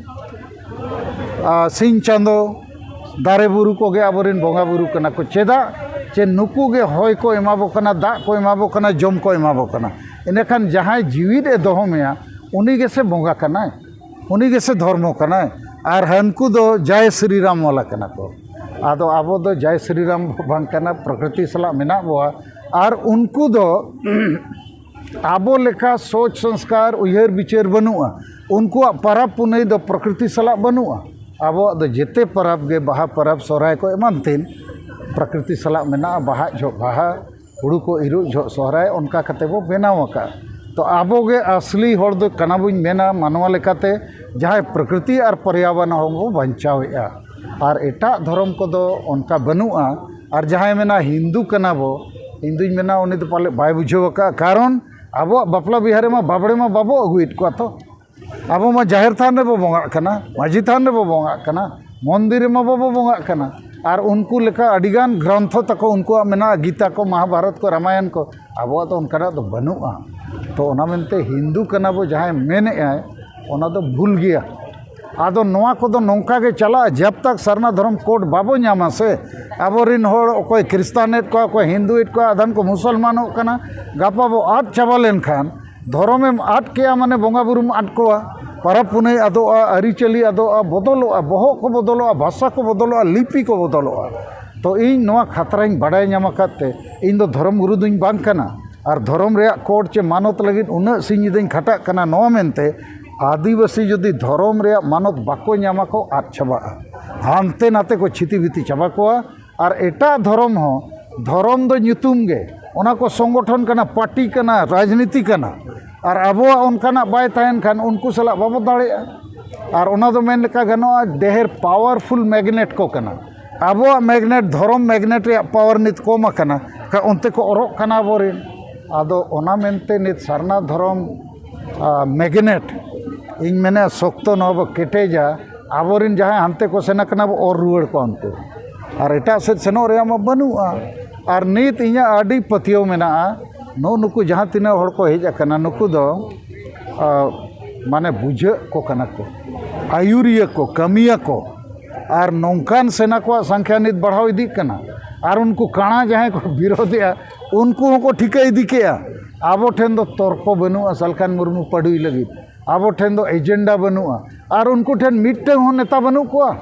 ᱟᱨ ᱥᱤᱧ ᱪᱟᱸᱫᱚ, ᱫᱟᱨᱮ ᱵᱩᱨᱩ ᱠᱚᱜᱮ ᱟᱵᱚᱨᱮᱱ ᱵᱚᱸᱜᱟ ᱵᱩᱨᱩ ᱠᱟᱱᱟ ᱠᱚ᱾ ᱪᱮᱫᱟᱜ? ᱪᱮ ᱱᱩᱠᱩ ᱜᱮ ᱦᱚᱭ ᱠᱚ ᱮᱢᱟ ᱵᱚ ᱠᱟᱱᱟ, ᱫᱟᱜ ᱠᱚ ᱮᱢᱟ ᱵᱚ ᱠᱟᱱᱟ, ᱡᱚᱢ ᱠᱚ ᱮᱢᱟ ᱵᱚ ᱠᱟᱱᱟ᱾ ᱤᱱᱟᱹᱠᱷᱟᱱ ᱡᱟᱦᱟᱸᱭ ᱡᱤᱣᱤᱫ ᱮ ᱫᱚᱦᱚ ᱢᱮᱭᱟ, ᱩᱱᱤ ᱜᱮᱥᱮ ᱵᱚᱸᱜᱟ ᱠᱟᱱᱟᱭ, ᱩᱱᱤ ᱜᱮᱥᱮ ᱫᱷᱚᱨᱢᱚ ᱠᱟᱱᱟᱭ᱾ ᱟᱨ ᱦᱟᱹᱱᱠᱩ ᱫᱚ ᱡᱟᱭ ᱥᱨᱤᱨᱟᱢ ᱣᱟᱞᱟ ᱠᱟᱱᱟ ᱠᱚ᱾ ᱟᱫᱚ ᱟᱵᱚ ᱫᱚ ᱡᱟᱭ ᱥᱨᱤᱨᱟᱢ ᱵᱟᱝ ᱠᱟᱱᱟ, ᱯᱨᱚᱠᱨᱤᱛᱤ ᱥᱟᱞᱟᱜ ᱢᱮᱱᱟᱜ ᱵᱚᱣᱟ᱾ ᱟᱨ ᱩᱱᱠᱩ ᱫᱚ ᱟᱵᱚ ᱞᱮᱠᱟ ᱥᱳᱪ ᱥᱚᱝᱥᱠᱟᱨ, ᱩᱭᱦᱟᱹᱨ ᱵᱤᱪᱟᱹᱨ ᱵᱟᱹᱱᱩᱜᱼᱟ᱾ ᱩᱱᱠᱩᱣᱟᱜ ᱯᱟᱨᱟᱵᱽ ᱯᱩᱱᱟᱹᱭ ᱫᱚ ᱯᱨᱚᱠᱨᱤᱛᱤ ᱥᱟᱞᱟᱜ ᱵᱟᱹᱱᱩᱜᱼᱟ᱾ ᱟᱵᱚᱣᱟᱜ ᱫᱚ ᱡᱮᱛᱮ ᱯᱟᱨᱟᱵᱽ ᱜᱮ, ᱵᱟᱦᱟ ᱯᱟᱨᱟᱵᱽ, ᱥᱚᱦᱨᱟᱭ ᱠᱚ ᱮᱢᱟᱱ ᱛᱮᱱ, ᱯᱨᱚᱠᱨᱤᱛᱤ ᱥᱟᱞᱟᱜ ᱢᱮᱱᱟᱜᱼᱟ᱾ ᱵᱟᱦᱟ ᱡᱚᱦᱚᱜ ᱵᱟᱦᱟ, ᱦᱩᱲᱩ ᱠᱚ ᱤᱨᱚᱜ ᱡᱚᱦᱚᱜ ᱥᱚᱦᱨᱟᱭ, ᱚᱱᱠᱟ ᱠᱟᱛᱮ ᱵᱚ ᱵᱮᱱᱟᱣ ᱟᱠᱟᱫᱼᱟ᱾ ᱛᱚ ᱟᱵᱚ ᱜᱮ ᱟᱥᱞᱤ ᱦᱚᱲ ᱫᱚ ᱠᱟᱱᱟ ᱵᱚᱱ ᱢᱮᱱᱟ ᱢᱟᱱᱣᱟ ᱞᱮᱠᱟᱛᱮ, ᱡᱟᱦᱟᱸᱭ ᱯᱨᱚᱠᱨᱤᱛᱤ ᱟᱨ ᱯᱚᱨᱭᱟᱵᱚᱨᱚᱱ ᱦᱚᱸ ᱵᱚ ᱵᱟᱧᱪᱟᱣᱮᱫᱼᱟ᱾ ᱟᱨ ᱮᱴᱟᱜ ᱫᱷᱚᱨᱚᱢ ᱠᱚᱫᱚ ᱚᱱᱠᱟ ᱵᱟᱹᱱᱩᱜᱼᱟ᱾ ᱟᱨ ᱡᱟᱦᱟᱸᱭ ᱢᱮᱱᱟ ᱦᱤᱱᱫᱩ ᱠᱟᱱᱟ ᱵᱚ, ᱤᱧ ᱫᱩᱧ ᱢᱮᱱᱟ ᱩᱱᱤ ᱫᱚ ᱯᱟᱞᱮ ᱵᱟᱭ ᱵᱩᱡᱷᱟᱹᱣ ᱟᱠᱟᱫᱼᱟ᱾ ᱠᱟᱨᱚᱱ ᱟᱵᱚᱣᱟᱜ ᱵᱟᱯᱞᱟ ᱵᱤᱦᱟᱹ ᱨᱮᱢᱟ ᱵᱟᱵᱽᱲᱮ ᱢᱟ ᱵᱟᱵᱚ ᱟᱹᱜᱩᱭᱮᱫ ᱠᱚᱣᱟ ᱛᱚ᱾ ᱟᱵᱚ ᱢᱟ ᱡᱟᱦᱮᱨ ᱛᱷᱟᱱ ᱨᱮᱵᱚ ᱵᱚᱸᱜᱟᱜ ᱠᱟᱱᱟ, ᱢᱟᱹᱡᱷᱤ ᱛᱷᱟᱱ ᱨᱮᱵᱚ ᱵᱚᱸᱜᱟᱜ ᱠᱟᱱᱟ, ᱢᱚᱱᱫᱤᱨ ᱨᱮᱢᱟ ᱵᱟᱵᱚ ᱵᱚᱸᱜᱟᱜ ᱠᱟᱱᱟ᱾ ᱟᱨ ᱩᱱᱠᱩ ᱞᱮᱠᱟ ᱟᱹᱰᱤᱜᱟᱱ ᱜᱨᱚᱱᱛᱷᱚ ᱛᱟᱠᱚ ᱩᱱᱠᱩᱣᱟᱜ ᱢᱮᱱᱟᱜᱼᱟ, ᱜᱤᱛᱟ ᱠᱚ, ᱢᱚᱦᱟᱵᱷᱟᱨᱚᱛ ᱠᱚ, ᱨᱟᱢᱟᱭᱚᱱ ᱠᱚ᱾ ᱟᱵᱚᱣᱟᱜ ᱫᱚ ᱚᱱᱠᱟᱱᱟᱜ ᱫᱚ ᱵᱟᱹᱱᱩᱜᱼᱟ᱾ ᱛᱚ ᱚᱱᱟ ᱢᱮᱱᱛᱮ ᱦᱤᱱᱫᱩ ᱠᱟᱱᱟ ᱵᱚ ᱡᱟᱦᱟᱸᱭ ᱢᱮᱱᱮᱫᱼᱟᱭ, ᱚᱱᱟ ᱫᱚ ᱵᱷᱩᱞ ᱜᱮᱭᱟ᱾ ᱟᱫᱚ ᱱᱚᱣᱟ ᱠᱚᱫᱚ ᱱᱚᱝᱠᱟ ᱜᱮ ᱪᱟᱞᱟᱜᱼᱟ, ᱡᱟᱵ ᱛᱟᱠ ᱥᱟᱨᱱᱟ ᱫᱷᱚᱨᱚᱢ ᱠᱳᱰ ᱵᱟᱵᱚ ᱧᱟᱢᱟ ᱥᱮ᱾ ᱟᱵᱚᱨᱤᱱ ᱦᱚᱲ ᱚᱠᱚᱭ ᱠᱷᱨᱤᱥᱴᱟᱱᱮᱫ ᱠᱚᱣᱟ, ᱚᱠᱚᱭ ᱦᱤᱱᱫᱩᱭᱮᱫ ᱠᱚᱣᱟ, ᱟᱫᱷᱟᱱ ᱠᱚ ᱢᱩᱥᱚᱞᱢᱟᱱᱚᱜ ᱠᱟᱱᱟ, ᱜᱟᱯᱟ ᱵᱚ ᱟᱫ ᱪᱟᱵᱟ ᱞᱮᱱᱠᱷᱟᱱ, ᱫᱷᱚᱨᱚᱢᱮᱢ ᱟᱫ ᱠᱮᱜᱼᱟ ᱢᱟᱱᱮ ᱵᱚᱸᱜᱟ ᱵᱩᱨᱩᱢ ᱟᱫ ᱠᱚᱣᱟ, ᱯᱟᱨᱟᱵᱽ ᱯᱩᱱᱟᱹᱭ ᱟᱫᱚᱜᱼᱟ, ᱟᱹᱨᱤᱪᱟᱹᱞᱤ ᱟᱫᱚᱜᱼᱟ, ᱵᱚᱫᱚᱞᱚᱜᱼᱟ, ᱵᱚᱦᱚᱜ ᱠᱚ ᱵᱚᱫᱚᱞᱚᱜᱼᱟ, ᱵᱷᱟᱥᱟ ᱠᱚ ᱵᱚᱫᱚᱞᱚᱜᱼᱟ, ᱞᱤᱯᱤ ᱠᱚ ᱵᱚᱫᱚᱞᱚᱜᱼᱟ᱾ ᱛᱚ ᱤᱧ ᱱᱚᱣᱟ ᱠᱷᱟᱛᱨᱟᱧ ᱵᱟᱰᱟᱭ ᱧᱟᱢ ᱟᱠᱟᱫ ᱛᱮ, ᱤᱧ ᱫᱚ ᱫᱷᱚᱨᱚᱢ ᱜᱩᱨᱩ ᱫᱩᱧ ᱵᱟᱝ ᱠᱟᱱᱟ᱾ ᱟᱨ ᱫᱷᱚᱨᱚᱢ ᱨᱮᱭᱟᱜ ᱠᱳᱰ ᱪᱮ ᱢᱟᱱᱚᱛ ᱞᱟᱹᱜᱤᱫ ᱩᱱᱟᱹᱜ ᱥᱤᱧ ᱧᱤᱫᱟᱹᱧ ᱠᱷᱟᱴᱟᱜ ᱠᱟᱱᱟ ᱱᱚᱣᱟ ᱢᱮᱱᱛᱮ, ᱟᱹᱫᱤᱵᱟᱹᱥᱤ ᱡᱩᱫᱤ ᱫᱷᱚᱨᱚᱢ ᱨᱮᱭᱟᱜ ᱢᱟᱱᱚᱛ ᱵᱟᱠᱚ ᱧᱟᱢᱟ ᱠᱚ, ᱟᱫ ᱪᱟᱵᱟᱜᱼᱟ, ᱦᱟᱱᱛᱮ ᱱᱟᱛᱮ ᱠᱚ ᱪᱷᱤᱛᱤ ᱵᱤᱛᱤ ᱪᱟᱵᱟ ᱠᱚᱣᱟ᱾ ᱟᱨ ᱮᱴᱟᱜ ᱫᱷᱚᱨᱚᱢ ᱦᱚᱸ, ᱫᱷᱚᱨᱚᱢ ᱫᱚ ᱧᱩᱛᱩᱢ ᱜᱮ, ᱚᱱᱟ ᱠᱚ ᱥᱚᱝᱜᱚᱴᱷᱚᱱ ᱠᱟᱱᱟ, ᱯᱟᱨᱴᱤ ᱠᱟᱱᱟ, ᱨᱟᱡᱽᱱᱤᱛᱤ ᱠᱟᱱᱟ᱾ ᱟᱨ ᱟᱵᱚᱣᱟᱜ ᱚᱱᱠᱟᱱᱟᱜ ᱵᱟᱭ ᱛᱟᱦᱮᱱ ᱠᱷᱟᱱ ᱩᱱᱠᱩ ᱥᱟᱞᱟᱜ ᱵᱟᱵᱚ ᱫᱟᱲᱮᱭᱟᱜᱼᱟ᱾ ᱟᱨ ᱚᱱᱟ ᱫᱚ ᱢᱮᱱ ᱞᱮᱠᱟ ᱜᱟᱱᱚᱜᱼᱟ, ᱰᱷᱮᱨ ᱯᱟᱣᱟᱨᱯᱷᱩᱞ ᱢᱮᱜᱱᱮᱴ ᱠᱚ ᱠᱟᱱᱟ᱾ ᱟᱵᱚᱣᱟᱜ ᱢᱮᱜᱱᱮᱴ, ᱫᱷᱚᱨᱚᱢ ᱢᱮᱜᱱᱮᱴ ᱨᱮᱭᱟᱜ ᱯᱟᱣᱟᱨ ᱱᱤᱛ ᱠᱚᱢ ᱟᱠᱟᱱᱟ, ᱠᱟ-, ᱚᱱᱛᱮ ᱠᱚ ᱚᱨᱚᱜ ᱠᱟᱱᱟ ᱟᱵᱚᱨᱮᱱ᱾ ᱟᱫᱚ ᱚᱱᱟ ᱢᱮᱱᱛᱮ ᱱᱤᱛ ᱥᱟᱨᱱᱟ ᱫᱷᱚᱨᱚᱢ, ᱟ, ᱢᱮᱜᱱᱮᱴ, ᱤᱧ ᱢᱮᱱᱟ ᱥᱚᱠᱛᱚ ᱱᱚᱣᱟ ᱵᱚ ᱠᱮᱴᱮᱡᱟ, ᱟᱵᱚᱨᱮᱱ ᱡᱟᱦᱟᱸᱭ ᱦᱟᱱᱛᱮ ᱠᱚ ᱥᱮᱱ ᱟᱠᱟᱱᱟ ᱵᱚ ᱚᱨ ᱨᱩᱣᱟᱹᱲ ᱠᱚᱣᱟ ᱩᱱᱠᱩ, ᱟᱨ ᱮᱴᱟᱜ ᱥᱮᱫ ᱥᱮᱱᱚᱜ ᱨᱮᱭᱟᱜ ᱢᱟ ᱵᱟᱹᱱᱩᱜᱼᱟ᱾ ᱟᱨ ᱱᱤᱛ ᱤᱧᱟᱹᱜ ᱟᱹᱰᱤ ᱯᱟᱹᱛᱭᱟᱹᱣ ᱢᱮᱱᱟᱜᱼᱟ, ᱱᱩᱜᱼᱩ ᱱᱩᱠᱩ ᱡᱟᱦᱟᱸ ᱛᱤᱱᱟᱹᱜ ᱦᱚᱲ ᱠᱚ ᱦᱮᱡ ᱟᱠᱟᱱᱟ, ᱱᱩᱠᱩ ᱫᱚ, ᱟ, ᱢᱟᱱᱮ ᱵᱩᱡᱷᱟᱹᱜ ᱠᱚ ᱠᱟᱱᱟ ᱠᱚ, ᱟᱹᱭᱩᱨᱤᱭᱟᱹ ᱠᱚ, ᱠᱟᱹᱢᱤᱭᱟᱹ ᱠᱚ᱾ ᱟᱨ ᱱᱚᱝᱠᱟᱱ ᱥᱮᱱᱟ ᱠᱚᱣᱟᱜ ᱥᱚᱝᱠᱷᱭᱟ ᱱᱤᱛ ᱵᱟᱲᱦᱟᱣ ᱤᱫᱤᱜ ᱠᱟᱱᱟ᱾ ᱟᱨ ᱩᱱᱠᱩ ᱠᱟᱬᱟ ᱡᱟᱦᱟᱸᱭ ᱠᱚ ᱵᱤᱨᱳᱫᱷᱮᱜᱼᱟ, ᱩᱱᱠᱩ ᱦᱚᱸᱠᱚ ᱴᱷᱤᱠᱟᱹ ᱤᱫᱤ ᱠᱮᱜᱼᱟ, ᱟᱵᱚ ᱴᱷᱮᱱ ᱫᱚ ᱛᱚᱨᱠᱚ ᱵᱟᱹᱱᱩᱜᱼᱟ ᱥᱟᱞᱠᱷᱟᱱ ᱢᱩᱨᱢᱩ ᱯᱟᱹᱰᱩᱭ ᱞᱟᱹᱜᱤᱫ᱾ ᱟᱵᱚ ᱴᱷᱮᱱ ᱫᱚ ᱮᱡᱮᱱᱰᱟ ᱵᱟᱹᱱᱩᱜᱼᱟ᱾ ᱟᱨ ᱩᱱᱠᱩ ᱴᱷᱮᱱ ᱢᱤᱫᱴᱟᱹᱝ ᱦᱚᱸ ᱱᱮᱛᱟ ᱵᱟᱹᱱᱩᱜ ᱠᱚᱣᱟ᱾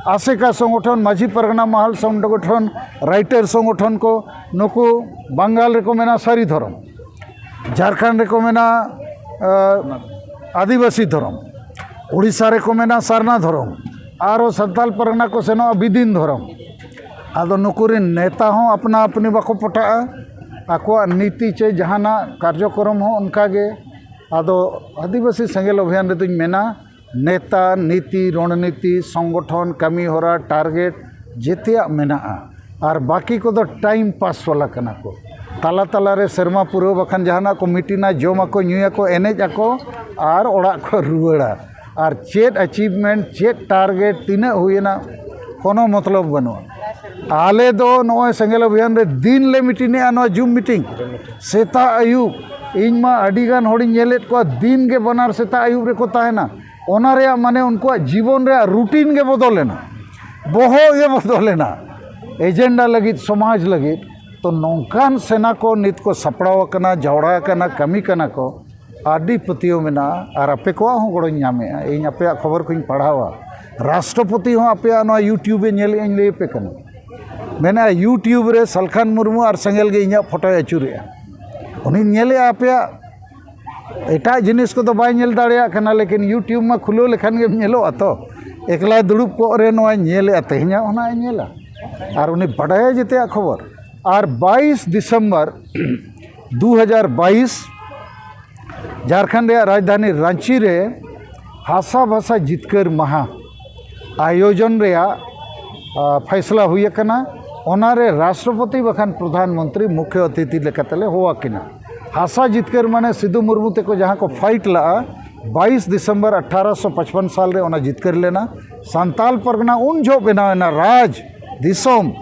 ᱟᱥᱮᱠᱟ ᱥᱚᱝᱜᱚᱴᱷᱚᱱ, ᱢᱟᱹᱡᱷᱤ ᱯᱟᱨᱜᱟᱱᱟ ᱢᱟᱦᱟᱞ ᱥᱚᱝᱜᱚᱴᱷᱚᱱ, ᱨᱟᱭᱴᱟᱨ ᱥᱚᱝᱜᱚᱴᱷᱚᱱ ᱠᱚ, ᱱᱩᱠᱩ ᱵᱟᱝᱜᱟᱞ ᱨᱮᱠᱚ ᱢᱮᱱᱟ ᱥᱟᱹᱨᱤ ᱫᱷᱚᱨᱚᱢ, ᱡᱷᱟᱲᱠᱷᱚᱸᱰ ᱨᱮᱠᱚ ᱢᱮᱱᱟ, ᱟ, ᱟᱹᱫᱤᱵᱟᱹᱥᱤ ᱫᱷᱚᱨᱚᱢ, ᱩᱲᱤᱥᱥᱟ ᱨᱮᱠᱚ ᱢᱮᱱᱟ ᱥᱟᱨᱱᱟ ᱫᱷᱚᱨᱚᱢ, ᱟᱨᱚ ᱥᱟᱱᱛᱟᱞ ᱯᱟᱨᱜᱟᱱᱟ ᱠᱚ ᱥᱮᱱᱚᱜᱼᱟ ᱵᱤᱫᱤᱱ ᱫᱷᱚᱨᱚᱢ᱾ ᱟᱫᱚ ᱱᱩᱠᱩ ᱨᱮᱱ ᱱᱮᱛᱟ ᱦᱚᱸ ᱟᱯᱱᱟ ᱟᱯᱱᱤ ᱵᱟᱠᱚ ᱯᱚᱴᱟᱜᱼᱟ, ᱟᱠᱚᱣᱟᱜ ᱱᱤᱛᱤ ᱪᱮ ᱡᱟᱦᱟᱱᱟᱜ ᱠᱟᱨᱡᱚᱠᱨᱚᱢ ᱦᱚᱸ ᱚᱱᱠᱟ ᱜᱮ᱾ ᱟᱫᱚ ᱟᱹᱫᱤᱵᱟᱹᱥᱤ ᱥᱮᱸᱜᱮᱞ ᱚᱵᱷᱤᱭᱟᱱ ᱨᱮᱫᱚᱧ ᱢᱮᱱᱟ, ᱱᱮᱛᱟ, ᱱᱤᱛᱤ, ᱨᱚᱬᱱᱤᱛᱤ, ᱥᱚᱝᱜᱚᱴᱷᱚᱱ, ᱠᱟᱹᱢᱤ ᱦᱚᱨᱟ, ᱴᱟᱨᱜᱮᱴ ᱡᱮᱛᱮᱭᱟᱜ ᱢᱮᱱᱟᱜᱼᱟ᱾ ᱟᱨ ᱵᱟᱹᱠᱤ ᱠᱚᱫᱚ ᱴᱟᱭᱤᱢ ᱯᱟᱥ ᱵᱟᱞᱟ ᱠᱟᱱᱟ ᱠᱚ᱾ ᱛᱟᱞᱟ ᱛᱟᱞᱟ ᱨᱮ ᱥᱮᱨᱢᱟ ᱯᱩᱨᱟᱹᱣ ᱵᱟᱠᱷᱟᱱ ᱡᱟᱦᱟᱱᱟᱜ ᱠᱚ ᱢᱤᱴᱤᱝᱟ, ᱡᱚᱢᱟᱠᱚ, ᱧᱩᱭᱟᱠᱚ, ᱮᱱᱮᱡ ᱟᱠᱚ ᱟᱨ ᱚᱲᱟᱜ ᱠᱚ ᱨᱩᱣᱟᱹᱲᱟ᱾ ᱟᱨ ᱪᱮᱫ ᱟᱪᱤᱵᱷᱢᱮᱱᱴ, ᱪᱮᱫ ᱴᱟᱨᱜᱮᱴ, ᱛᱤᱱᱟᱹᱜ ᱦᱩᱭᱮᱱᱟ, ᱠᱳᱱᱳ ᱢᱚᱛᱞᱚᱵ ᱵᱟᱹᱱᱩᱜᱼᱟ᱾ ᱟᱞᱮ ᱫᱚ ᱱᱚᱜᱼᱚᱭ ᱥᱮᱸᱜᱮᱞ ᱚᱵᱷᱤᱭᱟᱱ ᱨᱮ ᱫᱤᱱ ᱞᱮ ᱢᱤᱴᱤᱝᱮᱜᱼᱟ, ᱱᱚᱣᱟ ᱡᱩᱢ ᱢᱤᱴᱤᱝ, ᱥᱮᱛᱟᱜ ᱟᱹᱭᱩᱵ᱾ ᱤᱧ ᱢᱟ ᱟᱹᱰᱤ ᱜᱟᱱ ᱦᱚᱲᱤᱧ ᱧᱮᱞᱮᱫ ᱠᱚᱣᱟ, ᱫᱤᱱ ᱜᱮ ᱵᱟᱱᱟᱨ ᱥᱮᱛᱟᱜ ᱟᱹᱭᱩᱵ ᱨᱮᱠᱚ ᱛᱟᱦᱮᱱᱟ᱾ ᱚᱱᱟ ᱨᱮᱭᱟᱜ ᱢᱟᱱᱮ ᱩᱱᱠᱩᱣᱟᱜ ᱡᱤᱵᱚᱱ ᱨᱮᱭᱟᱜ ᱨᱩᱴᱤᱱ ᱜᱮ ᱵᱚᱫᱚᱞᱮᱱᱟ, ᱵᱚᱦᱚᱜ ᱜᱮ ᱵᱚᱫᱚᱞᱮᱱᱟ, ᱮᱡᱮᱱᱰᱟ ᱞᱟᱹᱜᱤᱫ, ᱥᱚᱢᱟᱡᱽ ᱞᱟᱹᱜᱤᱫ᱾ ᱛᱚ ᱱᱚᱝᱠᱟᱱ ᱥᱮᱱᱟ ᱠᱚ ᱱᱤᱛ ᱠᱚ ᱥᱟᱯᱲᱟᱣ ᱟᱠᱟᱱᱟ, ᱡᱟᱣᱲᱟ ᱟᱠᱟᱱᱟ, ᱠᱟᱹᱢᱤ ᱠᱟᱱᱟ ᱠᱚ, ᱟᱹᱰᱤ ᱯᱟᱹᱛᱭᱟᱹᱣ ᱢᱮᱱᱟᱜᱼᱟ᱾ ᱟᱨ ᱟᱯᱮ ᱠᱚᱣᱟᱜ ᱦᱚᱸ ᱜᱚᱲᱚᱧ ᱧᱟᱢᱮᱜᱼᱟ, ᱤᱧ ᱟᱯᱮᱭᱟᱜ ᱠᱷᱚᱵᱚᱨ ᱠᱚᱧ ᱯᱟᱲᱦᱟᱣᱟ᱾ ᱨᱟᱥᱴᱨᱚᱯᱚᱛᱤ ᱦᱚᱸ ᱟᱯᱮᱭᱟᱜ ᱱᱚᱣᱟ YouTube ᱮ ᱧᱮᱞᱮᱜᱼᱟ, ᱤᱧ ᱞᱟᱹᱭ ᱟᱯᱮ ᱠᱟᱱᱟ᱾ ᱢᱮᱱᱮᱫᱼᱟ, YouTube ᱨᱮ ᱥᱟᱞᱠᱷᱟᱱ ᱢᱩᱨᱢᱩ ᱟᱨ ᱥᱮᱸᱜᱮᱞ ᱜᱮ ᱤᱧᱟᱹᱜ ᱯᱷᱳᱴᱳᱭ ᱟᱹᱪᱩᱨᱮᱜᱼᱟ᱾ ᱩᱱᱤᱧ ᱧᱮᱞᱮᱜᱼᱟ ᱟᱯᱮᱭᱟᱜ, ᱮᱴᱟᱜ ᱡᱤᱱᱤᱥ ᱠᱚᱫᱚ ᱵᱟᱭ ᱧᱮᱞ ᱫᱟᱲᱮᱭᱟᱜ ᱠᱟᱱᱟ, ᱞᱮᱠᱤᱱ YouTube ᱢᱟ ᱠᱷᱩᱞᱟᱹᱣ ᱞᱮᱠᱷᱟᱱ ᱜᱮᱢ ᱧᱮᱞᱚᱜᱼᱟ ᱛᱚ᱾ ᱮᱠᱞᱟᱭ ᱫᱩᱲᱩᱵ ᱠᱚᱜ ᱨᱮ ᱱᱚᱣᱟᱭ ᱧᱮᱞᱮᱜᱼᱟ, ᱛᱮᱦᱮᱧᱟᱜ ᱚᱱᱟᱭ ᱧᱮᱞᱟ᱾ ᱟᱨ ᱩᱱᱤ ᱵᱟᱰᱟᱭᱟ ᱡᱮᱛᱮᱭᱟᱜ ᱠᱷᱚᱵᱚᱨ᱾ ᱟᱨ ᱵᱟᱭᱤᱥ ᱰᱤᱥᱮᱢᱵᱚᱨ ᱫᱩ ᱦᱟᱡᱟᱨ ᱵᱟᱭᱤᱥ ᱡᱷᱟᱲᱠᱷᱚᱸᱰ ᱨᱮᱭᱟᱜ ᱨᱟᱡᱽᱫᱷᱟᱱᱤ ᱨᱟᱺᱪᱤ ᱨᱮ ᱦᱟᱥᱟ ᱵᱷᱟᱥᱟ ᱡᱤᱛᱠᱟᱹᱨ ᱢᱟᱦᱟ ᱟᱭᱳᱡᱚᱱ ᱨᱮᱭᱟᱜ, ᱟ, ᱯᱷᱟᱭᱥᱞᱟ ᱦᱩᱭ ᱟᱠᱟᱱᱟ᱾ ᱚᱱᱟᱨᱮ ᱨᱟᱥᱴᱨᱚᱯᱚᱛᱤ ᱵᱟᱠᱷᱟᱱ ᱯᱨᱚᱫᱷᱟᱱ ᱢᱚᱱᱛᱨᱤ ᱢᱩᱠᱷᱭᱚ ᱚᱛᱤᱛᱷᱤ ᱞᱮᱠᱟᱛᱮᱞᱮ ᱦᱚᱦᱚ ᱟᱹᱠᱤᱱᱟ᱾ ᱦᱟᱥᱟ ᱡᱤᱛᱠᱟᱹᱨ ᱢᱟᱱᱮ ᱥᱤᱫᱩ ᱢᱩᱨᱢᱩ ᱛᱮᱠᱚ ᱡᱟᱦᱟᱸ ᱠᱚ ᱯᱷᱟᱭᱤᱴ ᱞᱟᱜᱼᱟ, ᱵᱟᱭᱤᱥ ᱰᱤᱥᱮᱢᱵᱚᱨ ᱟᱴᱷᱟᱨᱚᱥᱚ ᱯᱟᱸᱪᱯᱟᱱᱱᱚ ᱥᱟᱞ ᱨᱮ ᱚᱱᱟ ᱡᱤᱛᱠᱟᱹᱨ ᱞᱮᱱᱟ᱾ ᱥᱟᱱᱛᱟᱞ ᱯᱟᱨᱜᱟᱱᱟ ᱩᱱ ᱡᱚᱦᱚᱜ ᱵᱮᱱᱟᱣ ᱮᱱᱟ, ᱨᱟᱡᱽ ᱫᱤᱥᱚᱢ᱾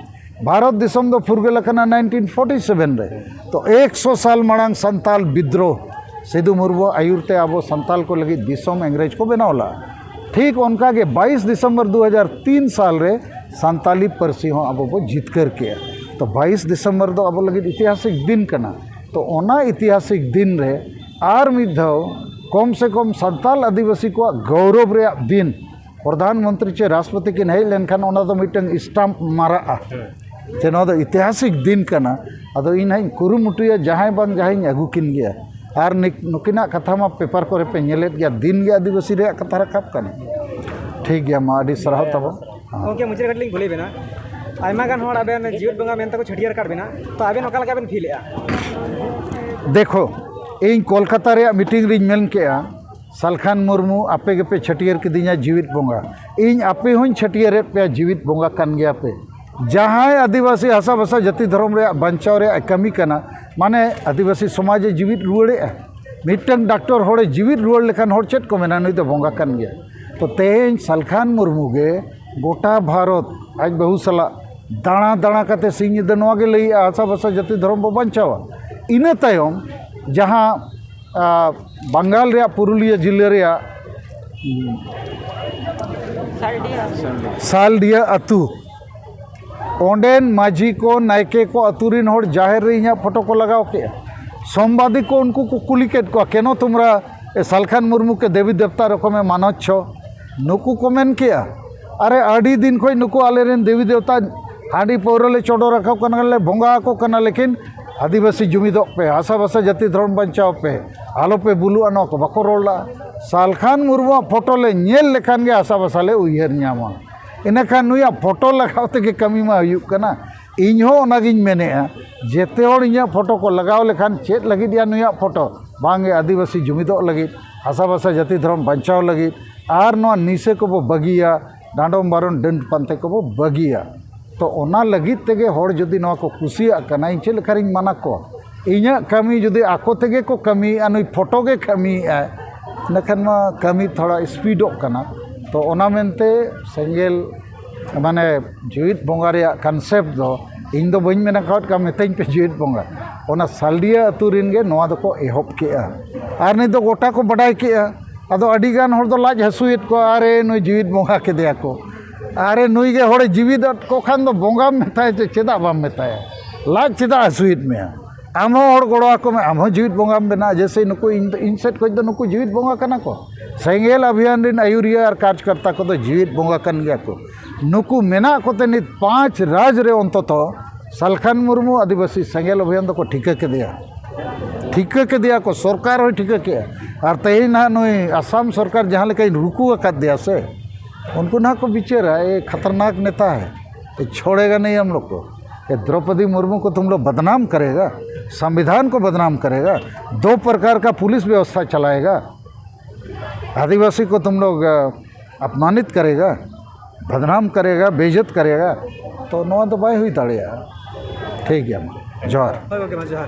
ᱵᱷᱟᱨᱚᱛ ᱫᱤᱥᱚᱢ ᱫᱚ ᱯᱷᱩᱨᱜᱟᱹᱞ ᱟᱠᱟᱱᱟ ᱱᱟᱭᱤᱱᱴᱤᱱ ᱯᱷᱳᱨᱴᱤ ᱥᱮᱵᱷᱮᱱ ᱨᱮ᱾ ᱛᱚ ᱮᱠᱥᱚ ᱥᱟᱞ ᱢᱟᱲᱟᱝ ᱥᱟᱱᱛᱟᱞ ᱵᱤᱫᱽᱨᱳᱦ, ᱥᱤᱫᱩ ᱢᱩᱨᱢᱩ ᱟᱹᱭᱩᱨ ᱛᱮ ᱟᱵᱚ ᱥᱟᱱᱛᱟᱞ ᱠᱚ ᱞᱟᱹᱜᱤᱫ ᱫᱤᱥᱚᱢ ᱤᱝᱨᱮᱡᱽ ᱠᱚ ᱵᱮᱱᱟᱣ ᱞᱟᱜᱼᱟ᱾ ᱴᱷᱤᱠ ᱚᱱᱠᱟ ᱜᱮ ᱵᱟᱭᱤᱥ ᱰᱤᱥᱮᱢᱵᱚᱨ ᱫᱩ ᱦᱟᱡᱟᱨ ᱛᱤᱱ ᱥᱟᱞ ᱨᱮ ᱥᱟᱱᱛᱟᱞᱤ ᱯᱟᱹᱨᱥᱤ ᱦᱚᱸ ᱟᱵᱚ ᱵᱚ ᱡᱤᱛᱠᱟᱹᱨ ᱠᱮᱜᱼᱟ᱾ ᱛᱚ ᱵᱟᱭᱤᱥ ᱰᱤᱥᱮᱢᱵᱚᱨ ᱫᱚ ᱟᱵᱚ ᱞᱟᱹᱜᱤᱫ ᱤᱛᱤᱦᱟᱥᱤᱠ ᱫᱤᱱ ᱠᱟᱱᱟ᱾ ᱛᱚ ᱚᱱᱟ ᱤᱛᱤᱦᱟᱥᱤᱠ ᱫᱤᱱ ᱨᱮ ᱟᱨ ᱢᱤᱫ ᱫᱷᱟᱣ ᱠᱚᱢ ᱥᱮ ᱠᱚᱢ ᱥᱟᱱᱛᱟᱞ ᱟᱹᱫᱤᱵᱟᱹᱥᱤ ᱠᱚᱣᱟᱜ ᱜᱚᱣᱨᱚᱵ ᱨᱮᱭᱟᱜ ᱫᱤᱱ, ᱯᱨᱚᱫᱷᱟᱱ ᱢᱚᱱᱛᱨᱤ ᱪᱮ ᱨᱟᱥᱴᱨᱚᱯᱚᱛᱤ ᱠᱤᱱ ᱦᱮᱡ ᱞᱮᱱᱠᱷᱟᱱ ᱚᱱᱟ ᱫᱚ ᱢᱤᱫᱴᱟᱝ ᱥᱴᱟᱢᱯ ᱢᱟᱨᱟᱜᱼᱟ ᱡᱮ ᱱᱚᱣᱟ ᱫᱚ ᱤᱛᱤᱦᱟᱥᱤᱠ ᱫᱤᱱ ᱠᱟᱱᱟ᱾ ᱟᱫᱚ ᱤᱧ ᱦᱟᱸᱜ ᱤᱧ ᱠᱩᱨᱩᱢᱩᱴᱩᱭᱟ ᱡᱟᱦᱟᱸᱭ ᱵᱟᱝ ᱡᱟᱦᱟᱸᱭ ᱤᱧ ᱟᱹᱜᱩ ᱠᱤᱱ ᱜᱮᱭᱟ᱾ ᱟᱨ ᱱᱤᱠ-, ᱱᱩᱠᱤᱱᱟᱜ ᱠᱟᱛᱷᱟ ᱢᱟ ᱯᱮᱯᱟᱨ ᱠᱚᱨᱮ ᱯᱮ ᱧᱮᱞᱮᱫ ᱜᱮᱭᱟ, ᱫᱤᱱ ᱜᱮ ᱟᱹᱫᱤᱵᱟᱹᱥᱤ ᱨᱮᱭᱟᱜ ᱠᱟᱛᱷᱟ ᱨᱟᱠᱟᱵ ᱠᱟᱱᱟ᱾ ᱴᱷᱤᱠ ᱜᱮᱭᱟ, ᱢᱟ ᱟᱹᱰᱤ ᱥᱟᱨᱦᱟᱣ ᱛᱟᱵᱚᱱ᱾ ᱜᱚᱢᱠᱮ, ᱢᱩᱪᱟᱹᱫ ᱠᱟᱹᱴᱤᱡ ᱞᱤᱧ ᱠᱩᱞᱤ ᱵᱮᱱᱟ, ᱟᱭᱢᱟ ᱜᱟᱱ ᱦᱚᱲ ᱟᱵᱮᱱ ᱡᱤᱣᱮᱫ ᱵᱚᱸᱜᱟ ᱢᱮᱱᱛᱮ ᱠᱚ ᱪᱷᱟᱹᱴᱭᱟᱹᱨ ᱟᱠᱟᱫ ᱵᱮᱱᱟ, ᱛᱚ ᱟᱵᱮᱱ ᱚᱠᱟ ᱞᱮᱠᱟ ᱵᱮᱱ ᱯᱷᱤᱞᱮᱜᱼᱟ? ᱫᱮᱠᱷᱳ, ᱤᱧ ᱠᱳᱞᱠᱟᱛᱟ ᱨᱮᱭᱟᱜ ᱢᱤᱴᱤᱝ ᱨᱤᱧ ᱢᱮᱱ ᱠᱮᱜᱼᱟ, ᱥᱟᱞᱠᱷᱟᱱ ᱢᱩᱨᱢᱩ ᱟᱯᱮ ᱜᱮᱯᱮ ᱪᱷᱟᱹᱴᱭᱟᱹᱨ ᱠᱤᱫᱤᱧᱟ ᱡᱤᱣᱤᱫ ᱵᱚᱸᱜᱟ, ᱤᱧ ᱟᱯᱮ ᱦᱚᱸᱧ ᱪᱷᱟᱹᱴᱭᱟᱹᱨᱮᱫ ᱯᱮᱭᱟ ᱡᱤᱣᱤᱫ ᱵᱚᱸᱜᱟ ᱠᱟᱱ ᱜᱮᱭᱟ ᱯᱮ᱾ ᱡᱟᱦᱟᱸᱭ ᱟᱹᱫᱤᱵᱟᱹᱥᱤ ᱦᱟᱥᱟ ᱵᱷᱟᱥᱟ ᱡᱟᱹᱛᱤ ᱫᱷᱚᱨᱚᱢ ᱨᱮᱭᱟᱜ ᱵᱟᱧᱪᱟᱣ ᱨᱮᱭᱟᱜ ᱮ ᱠᱟᱹᱢᱤ ᱠᱟᱱᱟ, ᱢᱟᱱᱮ ᱟᱹᱫᱤᱵᱟᱹᱥᱤ ᱥᱚᱢᱟᱡᱽ ᱮ ᱡᱤᱣᱤᱫ ᱨᱩᱣᱟᱹᱲᱮᱜᱼᱟ᱾ ᱢᱤᱫᱴᱟᱝ ᱰᱟᱠᱛᱚᱨ ᱦᱚᱲᱮ ᱡᱤᱣᱤᱫ ᱨᱩᱣᱟᱹᱲ ᱞᱮᱠᱷᱟᱱ ᱦᱚᱲ ᱪᱮᱫ ᱠᱚ ᱢᱮᱱᱟ? ᱱᱩᱭ ᱫᱚ ᱵᱚᱸᱜᱟ ᱠᱟᱱ ᱜᱮᱭᱟ᱾ ᱛᱚ ᱛᱮᱦᱮᱧ ᱥᱟᱞᱠᱷᱟᱱ ᱢᱩᱨᱢᱩ ᱜᱮ ᱜᱚᱴᱟ ᱵᱷᱟᱨᱚᱛ ᱟᱡ ᱵᱟᱹᱦᱩ ᱥᱟᱞᱟᱜ ᱫᱟᱬᱟ ᱫᱟᱬᱟ ᱠᱟᱛᱮ ᱥᱤᱧ ᱧᱤᱫᱟᱹ ᱱᱚᱣᱟ ᱜᱮ ᱞᱟᱹᱭᱮᱜᱼᱟ, ᱦᱟᱥᱟ ᱵᱷᱟᱥᱟ ᱡᱟᱹᱛᱤ ᱫᱷᱚᱨᱚᱢ ᱵᱚ ᱵᱟᱧᱪᱟᱣᱟ᱾ ᱤᱱᱟᱹ ᱛᱟᱭᱚᱢ ᱡᱟᱦᱟᱸ, ᱟ, ᱵᱟᱝᱜᱟᱞ ᱨᱮᱭᱟᱜ ᱯᱩᱨᱩᱞᱤᱭᱟᱹ ᱡᱤᱞᱟᱹ ᱨᱮᱭᱟᱜ ᱥᱟᱞᱰᱤᱭᱟ ᱟᱹᱛᱩ, ᱚᱸᱰᱮᱱ ᱢᱟᱹᱡᱷᱤ ᱠᱚ, ᱱᱟᱭᱠᱮ ᱠᱚ, ᱟᱹᱛᱩ ᱨᱤᱱ ᱦᱚᱲ ᱡᱟᱦᱮᱨ ᱨᱮ ᱤᱧᱟᱹᱜ ᱯᱷᱳᱴᱳ ᱠᱚ ᱞᱟᱜᱟᱣ ᱠᱮᱜᱼᱟ᱾ ᱥᱚᱢᱵᱟᱫᱤ ᱠᱚ ᱩᱱᱠᱩ ᱠᱚ ᱠᱩᱞᱤ ᱠᱮᱫ ᱠᱚᱣᱟ, "ᱠᱮᱱᱚ ᱛᱩᱢᱨᱟ ᱥᱟᱞᱠᱷᱟᱱ ᱢᱩᱨᱢᱩ ᱠᱮ ᱫᱮᱵᱤ ᱫᱮᱵᱛᱟ ᱨᱚᱠᱚᱢᱮ ᱢᱟᱱᱚᱪ ᱪᱷᱚ?" ᱱᱩᱠᱩ ᱠᱚ ᱢᱮᱱ ᱠᱮᱜᱼᱟ, "ᱟᱨᱮ, ᱟᱹᱰᱤ ᱫᱤᱱ ᱠᱷᱚᱱ ᱱᱩᱠᱩ ᱟᱞᱮᱨᱮᱱ ᱫᱮᱵᱤ ᱫᱮᱵᱛᱟ ᱦᱟᱺᱰᱤ ᱯᱟᱹᱣᱨᱟᱹ ᱞᱮ ᱪᱚᱰᱚᱨ ᱟᱠᱚ ᱠᱟᱱᱟ, ᱞᱮ ᱵᱚᱸᱜᱟ ᱟᱠᱚ ᱠᱟᱱᱟ, ᱞᱮᱠᱤᱱ ᱟᱹᱫᱤᱵᱟᱹᱥᱤ ᱡᱩᱢᱤᱫᱚᱜ ᱯᱮ, ᱦᱟᱥᱟᱵᱷᱟᱥᱟ ᱡᱟᱹᱛᱤ ᱫᱷᱚᱨᱚᱢ ᱵᱟᱧᱪᱟᱣ ᱯᱮ, ᱟᱞᱚᱯᱮ ᱵᱩᱞᱩᱜᱼᱟ", ᱱᱚᱣᱟ ᱠᱚ ᱵᱟᱠᱚ ᱨᱚᱲ ᱞᱟᱜᱼᱟ᱾ ᱥᱟᱞᱠᱷᱟᱱ ᱢᱩᱨᱢᱩᱣᱟᱜ ᱯᱷᱳᱴᱳ ᱞᱮ ᱧᱮᱞ ᱞᱮᱠᱷᱟᱱ ᱜᱮ ᱦᱟᱥᱟᱵᱷᱟᱥᱟ ᱞᱮ ᱩᱭᱦᱟᱹᱨ ᱧᱟᱢᱟ᱾ ᱤᱱᱟᱹᱠᱷᱟᱱ ᱱᱩᱭᱟᱜ ᱯᱷᱳᱴᱳ ᱞᱟᱜᱟᱣ ᱛᱮᱜᱮ ᱠᱟᱹᱢᱤ ᱢᱟ ᱦᱩᱭᱩᱜ ᱠᱟᱱᱟ᱾ ᱤᱧ ᱦᱚᱸ ᱚᱱᱟᱜᱤᱧ ᱢᱮᱱᱮᱫᱼᱟ, ᱡᱮᱛᱮ ᱦᱚᱲ ᱤᱧᱟᱹᱜ ᱯᱷᱳᱴᱳ ᱠᱚ ᱞᱟᱜᱟᱣ ᱞᱮᱠᱷᱟᱱ ᱪᱮᱫ ᱞᱟᱹᱜᱤᱫ ᱭᱟ ᱱᱩᱭᱟᱜ ᱯᱷᱳᱴᱳ? ᱵᱟᱝᱜᱮ, ᱟᱹᱫᱤᱵᱟᱹᱥᱤ ᱡᱩᱢᱤᱫᱚᱜ ᱞᱟᱹᱜᱤᱫ, ᱦᱟᱥᱟᱵᱷᱟᱥᱟ ᱡᱟᱹᱛᱤ ᱫᱷᱚᱨᱚᱢ ᱵᱟᱧᱪᱟᱣ ᱞᱟᱹᱜᱤᱫ, ᱟᱨ ᱱᱚᱣᱟ ᱱᱤᱥᱟᱹ ᱠᱚᱵᱚ ᱵᱟᱹᱜᱤᱭᱟ, ᱰᱟᱸᱰᱚᱢ ᱵᱟᱨᱚᱱ ᱰᱟᱹᱱ ᱯᱟᱱᱛᱮ ᱠᱚᱵᱚ ᱵᱟᱹᱜᱤᱭᱟ᱾ ᱛᱚ ᱚᱱᱟ ᱞᱟᱹᱜᱤᱫ ᱛᱮᱜᱮ ᱦᱚᱲ ᱡᱩᱫᱤ ᱱᱚᱣᱟ ᱠᱚ ᱠᱩᱥᱤᱭᱟᱜ ᱠᱟᱱᱟ, ᱤᱧ ᱪᱮᱫ ᱞᱮᱠᱟᱨᱤᱧ ᱢᱟᱱᱟ ᱠᱚᱣᱟ? ᱤᱧᱟᱹᱜ ᱠᱟᱹᱢᱤ ᱡᱩᱫᱤ ᱟᱠᱚ ᱛᱮᱜᱮ ᱠᱚ ᱠᱟᱹᱢᱤᱭᱮᱫᱼᱟ, ᱱᱩᱭ ᱯᱷᱳᱴᱳ ᱜᱮ ᱠᱟᱹᱢᱤᱭᱮᱫᱼᱟᱭ, ᱤᱱᱟᱹᱠᱷᱟᱱ ᱢᱟ ᱠᱟᱹᱢᱤ ᱛᱷᱚᱲᱟ ᱥᱯᱤᱰᱚᱜ ᱠᱟᱱᱟ᱾ ᱛᱚ ᱚᱱᱟ ᱢᱮᱱᱛᱮ ᱥᱮᱸᱜᱮᱞ, ᱢᱟᱱᱮ ᱡᱤᱣᱤᱫ ᱵᱚᱸᱜᱟ ᱨᱮᱭᱟᱜ ᱠᱚᱱᱥᱮᱯᱴ ᱫᱚ ᱤᱧ ᱫᱚ ᱵᱟᱹᱧ ᱢᱮᱱ ᱟᱠᱟᱫ ᱠᱚᱣᱟ, ᱢᱤᱛᱟᱹᱧ ᱯᱮ ᱡᱤᱣᱤᱫ ᱵᱚᱸᱜᱟ᱾ ᱚᱱᱟ ᱥᱟᱞᱰᱤᱭᱟ ᱟᱹᱛᱩ ᱨᱮᱱ ᱜᱮ ᱱᱚᱣᱟ ᱫᱚᱠᱚ ᱮᱦᱚᱵ ᱠᱮᱜᱼᱟ᱾ ᱟᱨ ᱱᱤᱛ ᱫᱚ ᱜᱚᱴᱟ ᱠᱚ ᱵᱟᱰᱟᱭ ᱠᱮᱜᱼᱟ᱾ ᱟᱫᱚ ᱟᱹᱰᱤ ᱜᱟᱱ ᱦᱚᱲ ᱫᱚ ᱞᱟᱡ ᱦᱟᱹᱥᱩᱭᱮᱫ ᱠᱚᱣᱟ, "ᱟᱨᱮ, ᱱᱩᱭ ᱡᱤᱣᱤᱫ ᱵᱚᱸᱜᱟ ᱠᱮᱫᱮᱭᱟ ᱠᱚ, ᱟᱨᱮ, ᱱᱩᱭ ᱜᱮ ᱦᱚᱲᱮ ᱡᱤᱣᱤᱫ ᱟᱫ ᱠᱚ ᱠᱷᱟᱱ ᱫᱚ ᱵᱚᱸᱜᱟᱢ ᱢᱮᱛᱟᱭᱟ ᱪᱮ ᱪᱮᱫᱟᱜ ᱵᱟᱢ ᱢᱮᱛᱟᱭᱟ? ᱞᱟᱡ ᱪᱮᱫᱟᱜ ᱦᱟᱹᱥᱩᱭᱮᱫ ᱢᱮᱭᱟ? ᱟᱢ ᱦᱚᱸ ᱦᱚᱲ ᱜᱚᱲᱚ ᱟᱠᱚ ᱢᱮ, ᱟᱢ ᱦᱚᱸ ᱡᱤᱣᱤᱫ ᱵᱚᱸᱜᱟᱢ ᱵᱮᱱᱟᱜᱼᱟ, ᱡᱮᱭᱥᱮ ᱱᱩᱠᱩ ᱤᱧ, ᱤᱧ ᱥᱮᱫ ᱠᱷᱚᱱ ᱫᱚ ᱱᱩᱠᱩ ᱡᱤᱣᱤᱫ ᱵᱚᱸᱜᱟ ᱠᱟᱱᱟ ᱠᱚ᱾" ᱥᱮᱸᱜᱮᱞ ᱚᱵᱷᱤᱭᱟᱱ ᱨᱮᱱ ᱟᱹᱭᱩᱨᱤᱭᱟᱹ ᱟᱨ ᱠᱟᱨᱡᱽᱠᱚᱨᱛᱟ ᱠᱚᱫᱚ ᱡᱤᱣᱤᱫ ᱵᱚᱸᱜᱟ ᱠᱟᱱ ᱜᱮᱭᱟ ᱠᱚ᱾ ᱱᱩᱠᱩ ᱢᱮᱱᱟᱜ ᱠᱚᱛᱮ ᱱᱤᱛ ᱯᱟᱸᱪ ᱨᱟᱡᱽ ᱨᱮ ᱚᱱᱛᱚᱛᱚ ᱥᱟᱞᱠᱷᱟᱱ ᱢᱩᱨᱢᱩ ᱟᱹᱫᱤᱵᱟᱹᱥᱤ ᱥᱮᱸᱜᱮᱞ ᱚᱵᱷᱤᱭᱟᱱ ᱫᱚᱠᱚ ᱴᱷᱤᱠᱟᱹ ᱠᱮᱫᱮᱭᱟ, ᱴᱷᱤᱠᱟᱹ ᱠᱮᱫᱮᱭᱟ ᱠᱚ, ᱥᱚᱨᱠᱟᱨ ᱦᱚᱸᱭ ᱴᱷᱤᱠᱟᱹ ᱠᱮᱫᱼᱟ᱾ ᱟᱨ ᱛᱮᱦᱮᱧ ᱱᱟᱦᱟᱜ ᱱᱩᱭ ᱟᱥᱟᱢ ᱥᱚᱨᱠᱟᱨ ᱡᱟᱦᱟᱸ ᱞᱮᱠᱟᱭ ᱨᱩᱠᱩ ᱟᱠᱟᱫ ᱫᱮᱭᱟ ᱥᱮ, ᱩᱱᱠᱩ ᱱᱟᱦᱟᱜ ᱠᱚ ᱵᱤᱪᱟᱹᱨᱟ, "ᱮ ᱠᱷᱟᱛᱟᱨᱱᱟᱠ ᱱᱮᱛᱟ ᱦᱮ, ᱮ ᱪᱷᱳᱲᱮᱜᱟ ᱱᱟᱦᱤ ᱦᱟᱢ ᱞᱳᱜ ᱠᱳ, ᱮ ᱫᱨᱚᱯᱚᱫᱤ ᱢᱩᱨᱢᱩ ᱠᱳ ᱛᱩᱢ ᱞᱳᱜ ᱵᱟᱫᱱᱟᱢ ᱠᱟᱨᱮᱜᱟ, ᱥᱚᱝᱵᱤᱫᱷᱟᱱ ᱠᱳ ᱵᱟᱫᱱᱟᱢ ᱠᱟᱨᱮᱜᱟ, ᱫᱳ ᱯᱨᱚᱠᱟᱨ ᱠᱟ ᱯᱩᱞᱤᱥ ᱵᱮᱵᱚᱥᱛᱷᱟ ᱪᱟᱞᱟᱭᱮᱜᱟ, ᱟᱹᱫᱤᱵᱟᱹᱥᱤ ᱠᱳ ᱛᱩᱢ ᱞᱳᱜ ᱟ, ᱟᱯᱢᱟᱱᱤᱛ ᱠᱟᱨᱮᱜᱟ, ᱵᱟᱫᱱᱟᱢ ᱠᱟᱨᱮᱜᱟ, ᱵᱮᱤᱡᱽᱡᱚᱛ ᱠᱟᱨᱮᱜᱟ", ᱛᱚ ᱱᱚᱣᱟ ᱫᱚ ᱵᱟᱭ ᱦᱩᱭ ᱫᱟᱲᱮᱭᱟᱜᱼᱟ᱾ ᱴᱷᱤᱠ ᱜᱮᱭᱟ, ᱢᱟ ᱡᱚᱦᱟᱨ᱾ ᱦᱳᱭ ᱜᱚᱢᱠᱮ, ᱢᱟ ᱡᱚᱦᱟᱨ᱾